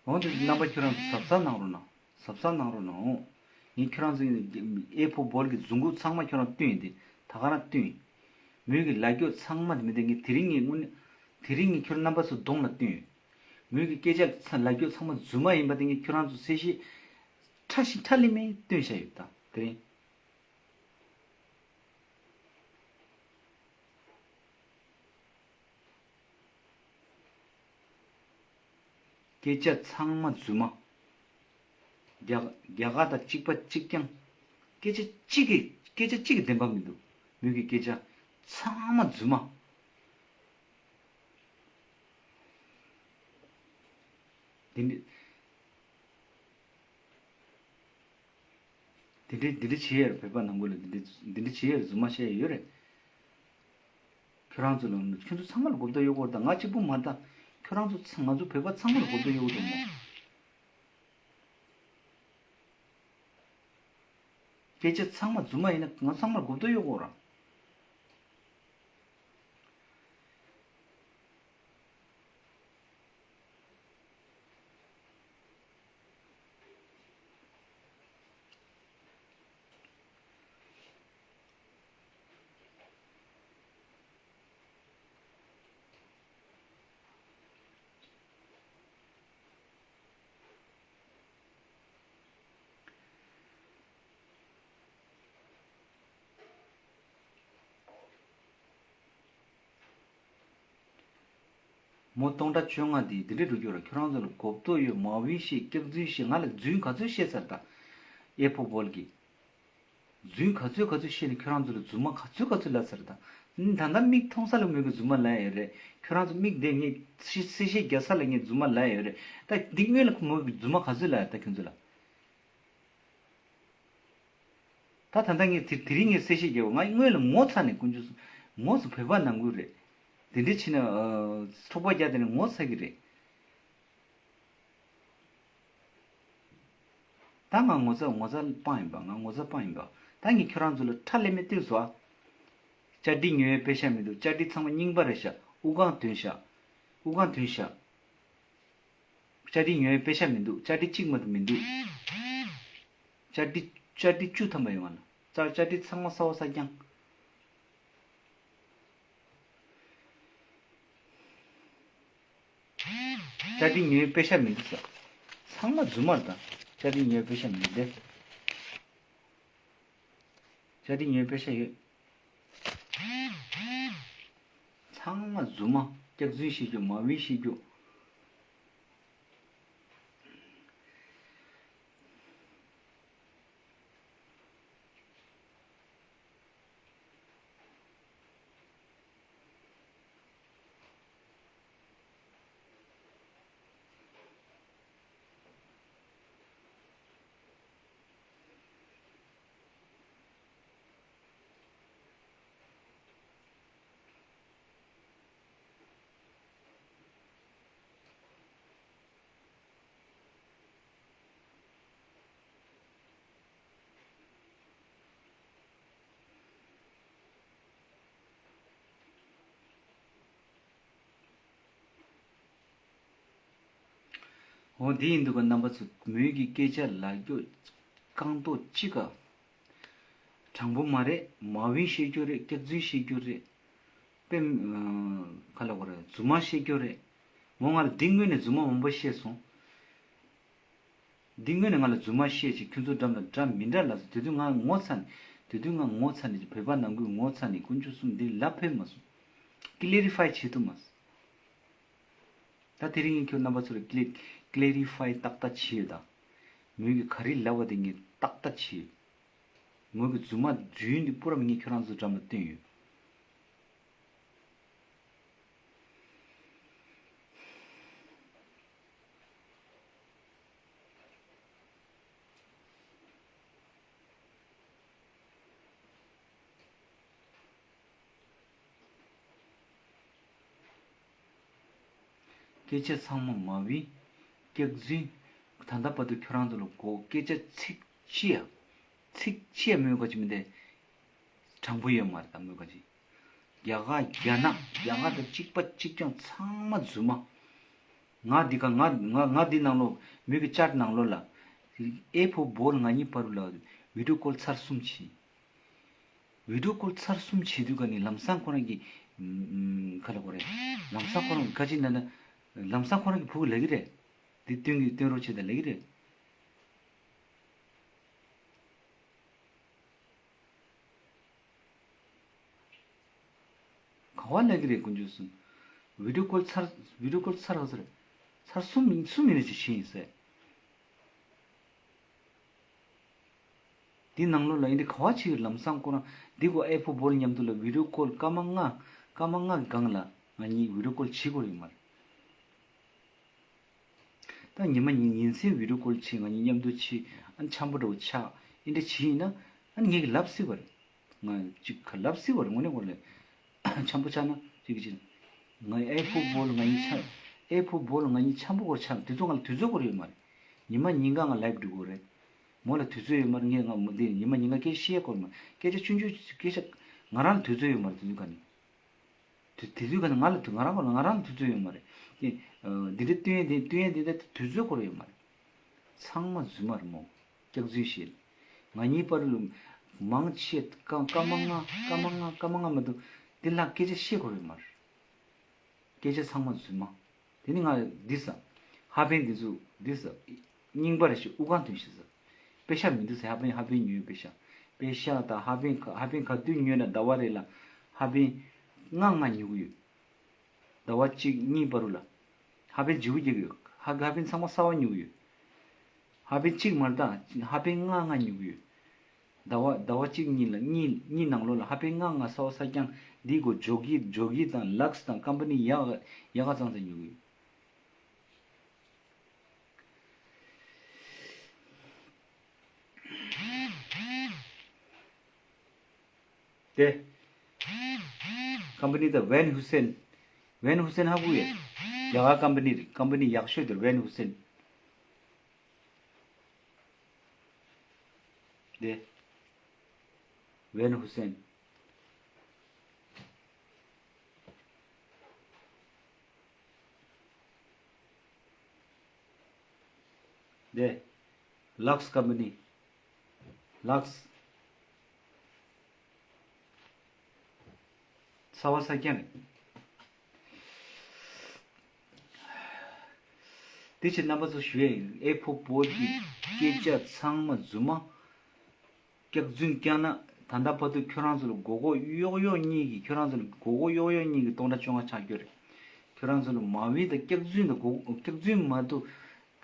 འོང་དུས་རྣམ་པ་ཁྱོད་རང་གཟབ་གཟབ་གནང་རོགས་གནང་། གཟབ་གཟབ་གནང་རོགས་གནང་འོང་། ངས་ཁྱོད་རང་ཚོ་ཨེ་ཕོ་བོལ་གྱི་རྫུན་གུ་ཚང་མ་ཁྱོད་རང་བཏོན་ཡིན་ཏེ་ད་ག་རང་བཏོན་ཡིན། མོས་ཀྱི་ལབ་རྒྱུ་ཚང་མ་མི་འདི་ངས་དེ་རིང་ངས་དངོས་གནས་དེ་རིང་ངས་ཁྱོད་རྣམ་པ་ཚོ་གདོང་ལ་བཏོན་ཡོད། མོས་ཀྱི་སྐད་ཆ་ཚ་ལབ་རྒྱུ་ཚང་མ་རྫུན་མ་ཡིན་པ་དེ་ངས་ཁྱོད་རང་ཚོ་གསལ་བཤད་ཁྲ་ཞིག་ཁྲ་ལི་མེ་བཏོན་བཞག་ཡོད་ད་དེ་རིང་། སྐད་ཆ་ཚང་མ་རྫུན་མ། རྒྱ་རྒྱ་གར་དང་གཅིག་པ་གཅིག་རྐྱང་། སྐད་ཆ་གཅིག་གི་སྐད་ཆ་གཅིག་གི་བདེན་པ་མི་འདུག་མོས་ཀྱི་སྐད་ཆ་ཚང་མ་རྫུན་མ། དེ་འདྲ། དེ་འདྲའི་འདི་འདྲ་བྱེད་ཡ་རེད། བོད་པ་ནང་ཁུལ་ལ་འདི་འདྲ་འདི་འདྲ་བྱེད་ཡ་རེད། རྫུན་མ་བཤད་ཡ་ཡོད་རེད། ཁྱོད་རང་ཚོ་ལ་ཁྱོད་ཚོ་ཚང་མ་ལ་གོ་བརྡ་ཡོད་དགོས་རེད་ད། ང་གཅིག་པུ་མ་རེད་ད། ཁྱོད་རང་ཚོ་ཚང་ང་ཚོ་བོད་པ་ཚང་མ་ལ་གོ་བརྡ་ཡོད་དགོས་རེད་མོ། སྐད་ཆ་ཚང་མ་རྫུན་མ་ཡིན་ན་ང་ཚང་མ་ལ་གོ་བརྡ་ཡོད་དགོས་རེད། མོ་སྟོང་ཕྲག་བཅོ་ལྔ་དེ་འདི་འདྲ་འགྲོ་རྒྱུ་ར། ཁྱོད་རང་ཚོ་ལ་གོ་བརྡ་ཡོད་མ་འོས་ཤེས་སྐྱག་རྫུན་ཤེས། ང་ལ་རྫུན་ག་ཚོད་བཤད་ཚར་ད། ཨེ་ཕོ་བོལ་གྱི། རྫུན་ག་ཚོད་ག་ཚོད་བཤད་ནས་ཁྱོད་རང་ཚོ་ལ་རྫུན་མ་ག་ཚོད་ག་ཚོད་ལབ་ཚར་དང་། ད་ལྟ་མིག་མཐོང་ས་ལ་མོས་གི་རྫུན་མ་ལབ་ཡོད་རེད། ཁྱོད་རང་ཚོ་མིག་དེ་ངས་གསལ་བཤད་རྒྱག་ས་ལ་ངས་རྫུན་མ་ལབ་ཡོད་རེད། ད་འདི་སྔོན་ལ་མོས་གི་རྫུན་མ་ག་ཚོད་ལབ་ཡོད་ད་ཁྱོད་ཚོ་ལ། ད་ད་ལྟ་ངས་དེ་དེ་རིང་ངས་གསལ་བཤད་རྒྱག་གོ། ང་སྔོན་ལ་ངོ་ཚ་ནས་དཀོན་མཆོག་གསུམ། ངོ་ཚ་བོད་པ་ནང་ཁུལ་རེད། དེ་འདྲ་བྱས་ན་ཨ། འཁྲུག་པ་རྒྱག་དེ་ནས་ངོ་ཚ་གི་རེད། ད་ང་ངོ་ཚ་ངོ་ཚ་སྤང་ཡིན་པ། ང་ངོ་ཚ་སྤང་ཡིན་པ། ད་ངས་ཁྱོད་རང་ཚོ་ལ་ཁྲ་ལེ་མེ་སྟོན་སོང་ཨ། བཅའ་སྒྲིག་ཉོ་ཡའི་པེ་ཤ་མི་འདུག་བཅའ་སྒྲིག་ཚང་མ་རྙིང་པ་རེད་ཤག་དབུ་རྐང་ཐོན་ཤག་དབུ་རྐང་ཐོན་ཤག་བཅའ་སྒྲིག་ཉོ་ཡའི་པེ་ཤ་མི་འདུག་བཅའ་སྒྲིག་གཅིག་མ་གཏོགས་མི་འདུག་བཅའ་སྒྲིག་བཅའ་སྒྲིག་བཅུ་ཐམ་པ་ཡོད་ང་ལ། བཅའ་བཅའ་སྒྲིག་ཚང་མ་གསར་པ་གསར་རྐྱང་། བཅའ་སྒྲིག་ཉོ་ཡའི་པེ་ཤ་མི་འདུག་ཟེར། ཚང་མ་རྫུན་མ་རེད་ད། བཅའ་སྒྲིག་ཉོ་ཡའི་པེ་ཤ་མི་འདུག་སྟེ། བཅའ་སྒྲིག་ཉོ་ཡའི་པེ་ཤ་ཡོད། ཚང་མ་རྫུན་མ། སྐྱག་རྫུན་བཤད་རྒྱུ། མ་འོས་བཤད་རྒྱུ། འོ་འདི་ཡིན་འདུག་ག་རྣམ་པ་ཚོ། མོས་ཀྱི་སྐད་ཆ་ལབ་རྒྱུ་རྐང་ཐོག་གཅིག་ག་དྲང་པོ་མ་རེད། མ་འོས་བཤད་རྒྱུ་རེད། སྐྱག་རྫུན་བཤད་རྒྱུ་རེད། དཔེ་ཨ། ག་ལབ་དགོས་རེད། རྫུན་མ་བཤད་རྒྱུ་རེད། མོ་ང་ལ་འདི་སྔོན་ནས་རྫུན་མ་མང་པོ་བཤད་སོང་། འདི་སྔོན་ནས་ང་ལ་རྫུན་མ་བཤད་ཅིག་ཁྱོད་ཚོ་འགྲམ་ལ་འདྲ་མི་འདྲ་ལབ་སོང་། དེ་དུས་ང་ངོ་ཚ་ནས། དེ་དུས་ང་ངོ་ཚ་ནས་བོད་པ་ནང་ཁུལ་ངོ་ཚ་ནས་དཀོན་མཆོག་གསུམ་འདི་ལབ་ཕོད་མ་སོང་། ཀི་ལེ་རི་ཕའི་བྱེད་ཐུབ་མ་སོང་། ད་དེ་རིང་ངས་ཁྱོད་རྣམ་པ་ཚོ་ལ་ཀི་ལེ་ཀི་ལེ་རི་ཕའི་ཏག་ཏག་བྱས་ཡོད་ད། མོས་ཀྱིས་ག་རེ་ལབ་པ་དེ་ངས་ཏག་ཏག་བྱས་ཡོད། མོས་ཀྱི་རྫུན་མ་རྫུན་འདི་པུ་ར་མི་ངས་ཁྱོད་རང་ཚོ་འགྲམ་ལ་བཏོན་ཡོད། སྐད་ཆ་ཚང་མ་མ་འོས། སྐྱག་རྫུན། ད་ལྟ་བར་དུ་ཁྱོད་རང་ཚོ་ལ་གོ། སྐད་ཆ་ཚིག་གཅིག་ཡ། ཚིག་གཅིག་ཡ་མོས་ག་ཅི་མི་འདི་དྲང་པོ་ཡོད་མ་རེད་ད། མོས་ག་ཅི། རྒྱ་གར་རྒྱ་ནག་རྒྱ་གར་དང་གཅིག་པ་གཅིག་རྐྱང་། ཚང་མ་རྫུན་མ། ང་འདི་ག་ང་ང་ང་འདི་ནང་ལོགས་མོས་ཀྱི་ཅཊ་ནང་ལོགས་ལ་ཨེ་ཕོ་བོལ་ང་གཉིས་བར་ལ་བི་ཌི་ཡོ་ཀོལ་ཚར་གསུམ་བྱས། བི་ཌི་ཡོ་ཀོལ་ཚར་གསུམ་བྱེད་དུས་ག་ནི་ལམ་སང་ཁོ་རང་གི་ཨམ། ག་ལབ་དགོས་རེད། ལམ་སང་ཁོ་རང་གི་ག་ཅི་ན་ན། ལམ་སང་ཁོ་རང་གི་བུ་གུ་ལབ་ཀྱི་རེད། འདི་སྟོན་གི་སྟོན་རོགས་བྱེད་དང་ལབ་ཀྱི་རེད། ག་བ་ལབ་ཀྱི་རེད། དཀོན་མཆོག་གསུམ། བི་ཌི་ཡོ་ཀོལ་ཚར། བི་ཌི་ཡོ་ཀོལ་ཚར་ཧ་ཚར། ཚར་གསུམ་ཡིན། གསུམ་ཡིན་ན་ཅིག་བྱས་ཡིན་ཟེར། འདི་ནང་ལོགས་ལ་ཡིན་དེ་ག་བ་ཅིག་ལམ་སང་ཁོ་རང་འདི་གོ་ཨེ་ཕོ་བོལ་མཉམ་དུ་ལ་བི་ཌི་ཡོ་ཀོལ་སྐར་མ་ལྔ། སྐར་མ་ལྔ་གི་སྒང་ལ་ང་གཉིས་བི་ཌི་ཡོ་ཀོལ་བྱེད་དགོས་རེད་མ་རེད། ད་ཉི་མ་ཉིན་ཉིན་མཚན་བི་ཌི་ཡོ་ཀོལ་བྱེད། ང་གཉིས་མཉམ་དུ་བྱེད། ཨ་འཆམ་པོ་འདྲ་བོ་ཆགས། ཨེ་འདྲ་བྱེད་ཡིན་ན་ཨ་ངས་ལབ་སྲིད་པ་རེད། ང་ཅིག་ག་ལབ་སྲིད་པ་རེད། དངོས་གནས་ཁོ་ལ་འཆམ་པོ་ཆགས་ན་ཅིག་གི་ཅིག་ང་ཨེ་ཕོ་བོལ་ང་གཉིས་ཆ། ཨེ་ཕོ་བོལ་ང་གཉིས་འཆམ་པོ་སྐོར་ཆགས་ན་དུས་ཚོད་ང་ལ་དུས་ཚོད་སྐོར་ཡོད་མ་རེད། ཉི་མ་ཉིན་གང་ང་ལའིབ་འགྲོ་དགོས་རེད། མོ་ལ་དུས་ཚོད་ཡོད་མ་རེད། ངས་ང་མོ་འདི་ཉི་མ་ཉིན་གང་སྐད་བཤད་སྐོར་མ། སྐད་ཆ་ཆུང་ཆུང་སྐད་ཆ་ང་རང་ལ་དུས་ཚོད་ཡོད་མ་རེད། དུས་ཚོད་ག་ནས། དུས་དུས་ཚོད་ག་ནས་ང་ལ་དུས་ང་རང་ལ་ང་རང་ལ་དུས་ཚོད་ཡོད་མ་རེད། དེ་འདི་འདྲ་སྟོན་ཡས་དེ་སྟོན་ཡས་དེ་འདྲ་དུས་ཚོད་སྐོར་ཡོད་མ་རེད། ཚང་མ་རྫུན་མ་རེད་མོ། སྐྱག་རྫུན་བཤད། ང་གཉིས་བར་ལ་མང་ཆེ་སྐར་སྐར་མ་ལྔ་སྐར་མ་ལྔ་སྐར་མ་ལྔ་མ་གཏོགས་འདི་ལ་སྐད་ཆ་བཤད་དགོས་ཡོད་མ་རེད། སྐད་ཆ་ཚང་མ་རྫུན་མ། དེ་ནི་ང་འདི་ཟ། ཧ་པན་འདི་ཚོ་འདི་ཟ། རྙིང་པ་རེད་ཤག་དབུ་རྐང་ཐོན་ཤག་ཟ། པེ་ཤ་མི་འདུག་ཟ། ཧ་པན་ཧ་པན་ཉོས་པེ་ཤ། པེ་ཤ་དང་ཧ་པན་ག་ཧ་པན་ག་དུས་ཉོས་ན་ཟླ་བ་རེ་ལ་ཧ་པན་ལྔ་ལྔ་ཉོ་གི་ཡོད། ཟླ་བ་གཅིག་གཉིས་བར་དུ་ལ་ཧ་པན་བརྗེ་པོ་རྒྱག་གི་ཡོད། ཧ་ཧ་པན་ཚང་མ་གསར་པ་ཉོ་གི་ཡོད། ཧ་པན་གཅིག་མ་རེད་ད། ཧ་པན་ལྔ་ལྔ་ཉོ་གི་ཡོད། ཟླ་བ་ཟླ་བ་གཅིག་གཉིས་ལ་གཉིས་གཉིས་ནང་ལོགས་ལ་ཧ་པན་ལྔ་ལྔ་གསར་པ་གསར་རྐྱང་འདི་གོ་ཇོ་གི་ཇོ་གི་དང་ལགས་དང་ཀམ་པ་ནི་ཡག་ཡག་ག་ཙང་ཙང་ཉོ་གི་ཡོད། དེ། ཀམ་པ་ནི་ད་ཝན་ཧུ་སེན། ཝན་ཧུ་སེན་ཧ་གོ་ཡས། རྒྱ་གར་ཀམ་པ་ནི་རེད། ཀམ་པ་ནི་ཡག་ཤོས་དེ་ཝན་ཧུ་སེན། དེ། ཝན་ཧུ་སེན། དེ། ལགས་ཀམ་པ་ནི། ལགས། གསར་པ་གསར་རྐྱང་རེད། དེ་ཕྱིར་རྣམ་པ་ཚོ་ཞུ་ཡས་ཡིན། ཨེ་ཕོ་བོད་ཀྱི་སྐད་ཆ་ཚང་མ་རྫུན་མ། སྐྱག་རྫུན་བསྐྱངས་ན་ད་ལྟ་བར་དུ་ཁྱོད་རང་ཚོ་ལ་མགོ་སྐོར་གཡོག་གཡོག་གཉིས་ཀྱིས། ཁྱོད་རང་ཚོ་ལ་མགོ་སྐོར་གཡོག་གཡོག་གཉིས་ཀྱིས་སྟོང་ཕྲག་བཅོ་ལྔ་ཆགས་རྒྱུ་རེད། ཁྱོད་རང་ཚོ་ལ་མ་འོས་དང་སྐྱག་རྫུན་དང་མགོ་སྐྱག་རྫུན་མ་གཏོགས་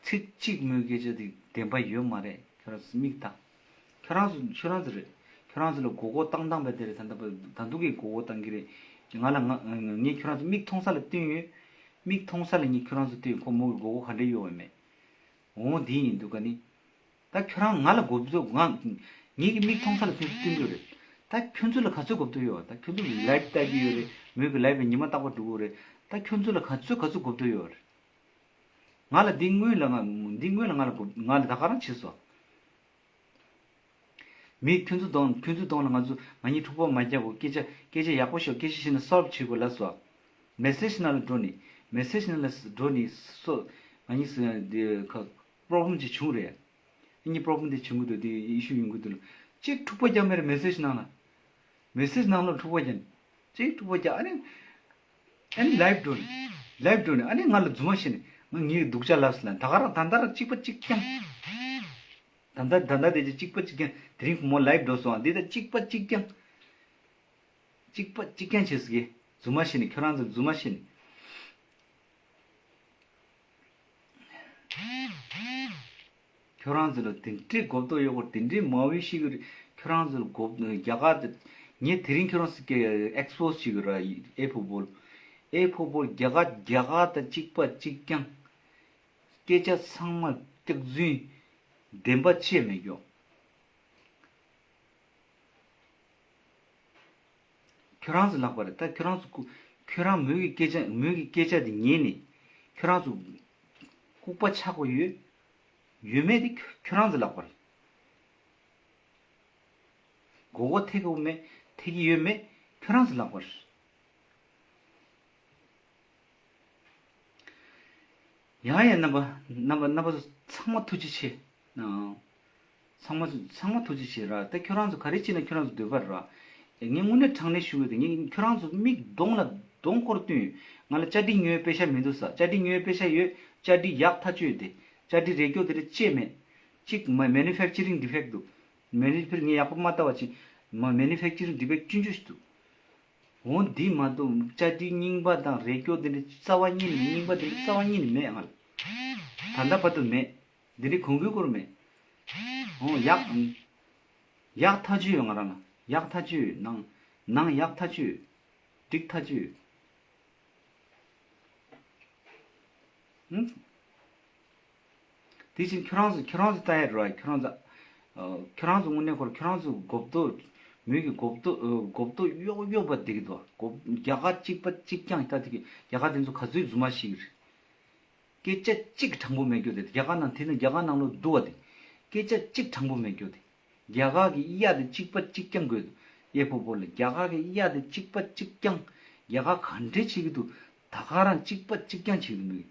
ཚིག་གཅིག་མོའི་སྐད་ཆ་དེ་བདེན་པ་ཡོད་མ་རེད། ཁྱོད་རང་ཚོ་མིག་ལྟ། ཁྱོད་རང་ཚོ་ཁྱོད་རང་ཚོ་རེད། ཁྱོད་རང་ཚོ་ལ་མགོ་སྐོར་བཏང་བཏང་པ་དེ་རེད། ད་ལྟ་བར་ད་དུང་གི་མགོ་སྐོར་བཏང་གི་རེད། ང་ལ་ང་ངས་ཁྱོད་རང་ཚོ་མིག་མཐོང་ས་ལ་བསྟན་ཡོད། མིག་མཐོང་ས་ལ་ངས་ཁྱོད་རང་ཚོ་བསྟན་ཡོད། ཁོ་མོ་གི་མགོ་སྐོར་ག་འདྲ་གཡོག་ཡོད་མེད། འོང་དེ་ཡིན་འདུག་ག་ནི། ད་ཁྱོད་རང་ང་ལ་མགོ་སྐོར་ང་ངེད་ཀྱི་མིག་མཐོང་ས་ལ་ཁྱོད་ཚོ་བསྟན་རྒྱུ་རེད། ད་ཁྱོད་ཚོ་ལ་ག་ཚོད་མགོ་སྐོར་ཡོད་བ། ད་ཁྱོད་ཚོ་ལའིབ་ལྟ་གི་ཡོད་རེད། མོས་གི་ལའིབ་ཉི་མ་རྟག་པར་འགྲོ་གི་རེད། ད་ཁྱོད་ཚོ་ལ་ག་ཚོད་ག་ཚོད་མགོ་སྐོར་ཡོད་རེད། ང་ལ་འདི་སྔོན་ལ་ང་འདི་སྔོན་ལ་ང་ལ་མགོ་ང་ལ་ད་ག་རང་བྱས་སོང་། མི་ཁྱོད་ཚོ་གདོང་ཁྱོད་ཚོའི་གདོང་ལ་ང་ཚོ་ང་གཉིས་འཁྲུག་པ་མ་རྒྱག་གོ། སྐད་ཆ་སྐད་ཆ་ཡག་པོ་ཤོད། སྐད་ཆ་བཤད་ན་སོལབ་བྱེད་དགོས་ལབ་སོང་། མེ་སེཇ་ནང་ལ་འགྲོ་ནི། མེ་སེཇ་ནང་ལ་འགྲོ་ནི་སོ། ང་གཉིས་སུ་འདི་ཁ་པྲོབ་ལེམ་ཅིག་བྱུང་རེད། ཨ་ནི་པྲོབ་ལེམ་དེ་བྱུང་གི་འདུག་དེ་ཨི་ཤུ་ཡོང་གི་འདུག་ལ། གཅིག་འཁྲུག་པ་རྒྱག་མེད་རེད། མེ་སེཇ་ནང་ལ། མེ་སེཇ་ནང་ལ་འཁྲུག་པ་རྒྱག་གཅིག་འཁྲུག་པ་རྒྱག་ཨ་ནི། ཨ་ནི་ལའིབ་འགྲོ་ནི། ལའིབ་འགྲོ་ནི་ཨ་ནི་ང་ལ་རྫུན་མ་བཤད་ནི། ང་ངའི་སྡུག་ཅག་ལབ་སོང་ལ། ད་ག་རང་ད་ལྟ་རང་གཅིག་པ་གཅིག་རྐྱང་། ད་ལྟ་ད་ལྟ་དེ་ཅི་གཅིག་པ་གཅིག་རྐྱང་། དེ་རིང་ཁོ་མོ་ལའིབ་འགྲོ་སོང་། འདི་ད་གཅིག་པ་གཅིག་རྐྱང་། གཅིག་པ་གཅིག་རྐྱང་བྱེད་ཟེར་གི། རྫུན་མ་བཤད་ནི། ཁྱོད་རང་ཚོ་རྫུན་མ་བཤད་ནི། ཁྱོད་རང་ཚོ་ལ་དེ་འདྲའི་མགོ་སྐོར་ཡོད་གོ། དེ་འདྲའི་མ་འོས་ཤིག་གི་རེད། ཁྱོད་རང་ཚོ་ལ་མགོ་རྒྱ་གར་དེ་ངས་དེ་རིང་ཁྱོད་རང་ཚོ་སྐད་ཨེགས་པོ་སི་བྱེད་གི་ར། ཨེ་ཕོ་བོལ། ཨེ་ཕོ་བོལ་རྒྱ་གར་རྒྱ་གར་དང་གཅིག་པ་གཅིག་རྐྱང་། སྐད་ཆ་ཚང་མ་སྐྱག་རྫུན། བདེན་པ་ཅི་ཡང་མེད་ཀྱོག་ཁྱོད་རང་ཚོ་ལག་པ་རེད། ད་ཁྱོད་རང་ཚོ་ཁྱོད་རང་མོས་ཀྱི་སྐད་ཆ་མོས་ཀྱི་སྐད་ཆ་དེ་ཉན་ནས་ཁྱོད་རང་ཚོ་ལྐུགས་པ་ཆགས་པ་ཡོད། ཡོད་མེད་དེ་ཁྱོད་རང་ཚོ་ལག་པ་རེད། མགོ་སྐོར་ཐེབས་ཀྱི་མེད། ཐེབས་ཀྱི་ཡོད་མེད་ཁྱོད་རང་ཚོ་ལག་པ་རེད། ཡང་ཡང་རྣམ་པ་རྣམ་པ་རྣམ་པ་ཚོ་ཚང་མ་ཐུགས་རྗེ་ཆེ། ཨང་། ཚང་མ་ཚོ་ཚང་མ་ཐུགས་རྗེ་ཆེ་ར། ད་ཁྱོད་རང་ཚོ་ག་རེ་བྱས་ན་ཁྱོད་རང་ཚོ་འདོད་པ་ར། ངས་དངོས་གནས་དྲང་གནས་ཞུ་གི་འདུག་ངས་ཁྱོད་རང་ཚོ་མིག་གདོང་ལ་གདོང་སྐོར་བསྟུན་ཡོད། ང་ལ་བཅའ་སྒྲིག་ཉོ་བའི་པེ་ཤ་མི་འདུག་ས། བཅའ་སྒྲིག་ཉོ་བའི་པེ་ཤ་ཡོད། བཅའ་སྒྲིག་ཡག་ཐག་ཆོད་ཡོད་དེ། བཅའ་སྒྲིག་རེ་སྐྱོ་དེ་རེ་ཅེས་མེད། གཅིག་མ་manufacturing defect འདུག་མེ་ནི་ཕིར་ངས་ཡག་པོ་མ་ལྟ་བ་ཅིག་མ་manufacturing defect ཆུང་ཆུང་ཞིག་འདུག་འོ་འདི་མ་གཏོགས་བཅའ་སྒྲིག་རྙིང་པ་དང་རེ་སྐྱོ་དེ་འདྲ་རྩ་བ་ཉིད་ནས་རྙིང་པ་དེ་འདྲ་རྩ་བ་ཉིད་ནས་མེད། ང་ལ་ད་ལྟ་བར་དུ་མེད། འདི་འདྲའི་གོང་གུལ་སྐོར་མེད། འོ་ཡག་ཡག་ཐག་ཆོད་ཡོད། ང་རང་ལ་ཡག་ཐག་ཆོད་ཡོད། ནང་ནང་ཡག་ཐག་ཆོད་ཡོད། འགྲིག་ཐག་ཆོད་ཡོད། ཧུམ། དེ་བཞིན་ཁྱོད་རང་ཚོ་ཁྱོད་རང་ཚོ་ལྟ་ཡ་རེད་བ། ཁྱོད་རང་ཚོ་ཨ། ཁྱོད་རང་ཚོ་དངོས་གནས་ཁོ་རང་ཁྱོད་རང་ཚོ་མགོ་བཏོག་མོས་ཀྱི་མགོ་བཏོག་ཨ། མགོ་བཏོག་གཡོག་གཡོག་པ་བསྡད་ཀྱི་འདུག་མགོ་རྒྱ་གར་གཅིག་པ་གཅིག་རྐྱང་ལྟ་དེ་གི་རྒྱ་གར་དེ་ཚོ་ག་ཚོད་རྫུན་མ་ཞིག་རེད། སྐད་ཆ་གཅིག་དྲང་པོ་མེད་རྒྱུ་དེ་རྒྱ་གར་ནང་དེ་ནི་རྒྱ་གར་ནང་ལོགས་འདུག་བ་དེ། སྐད་ཆ་གཅིག་དྲང་པོ་མེད་རྒྱུ་དེ། རྒྱ་གར་གྱི་གཡའ་དེ་གཅིག་པ་གཅིག་རྐྱང་དགོས་འདུག་ཨེ་ཕོ་བོ་ལ་རྒྱ་གར་གྱི་གཡའ་དེ་གཅིག་པ་གཅིག་རྐྱང་། རྒྱ་གར་ག་འདྲས་བྱེད་ཀྱི་འདུག་ད་ག་རང་གཅིག་པ་གཅིག་རྐྱང་བྱེད་ཀྱི་འདུག་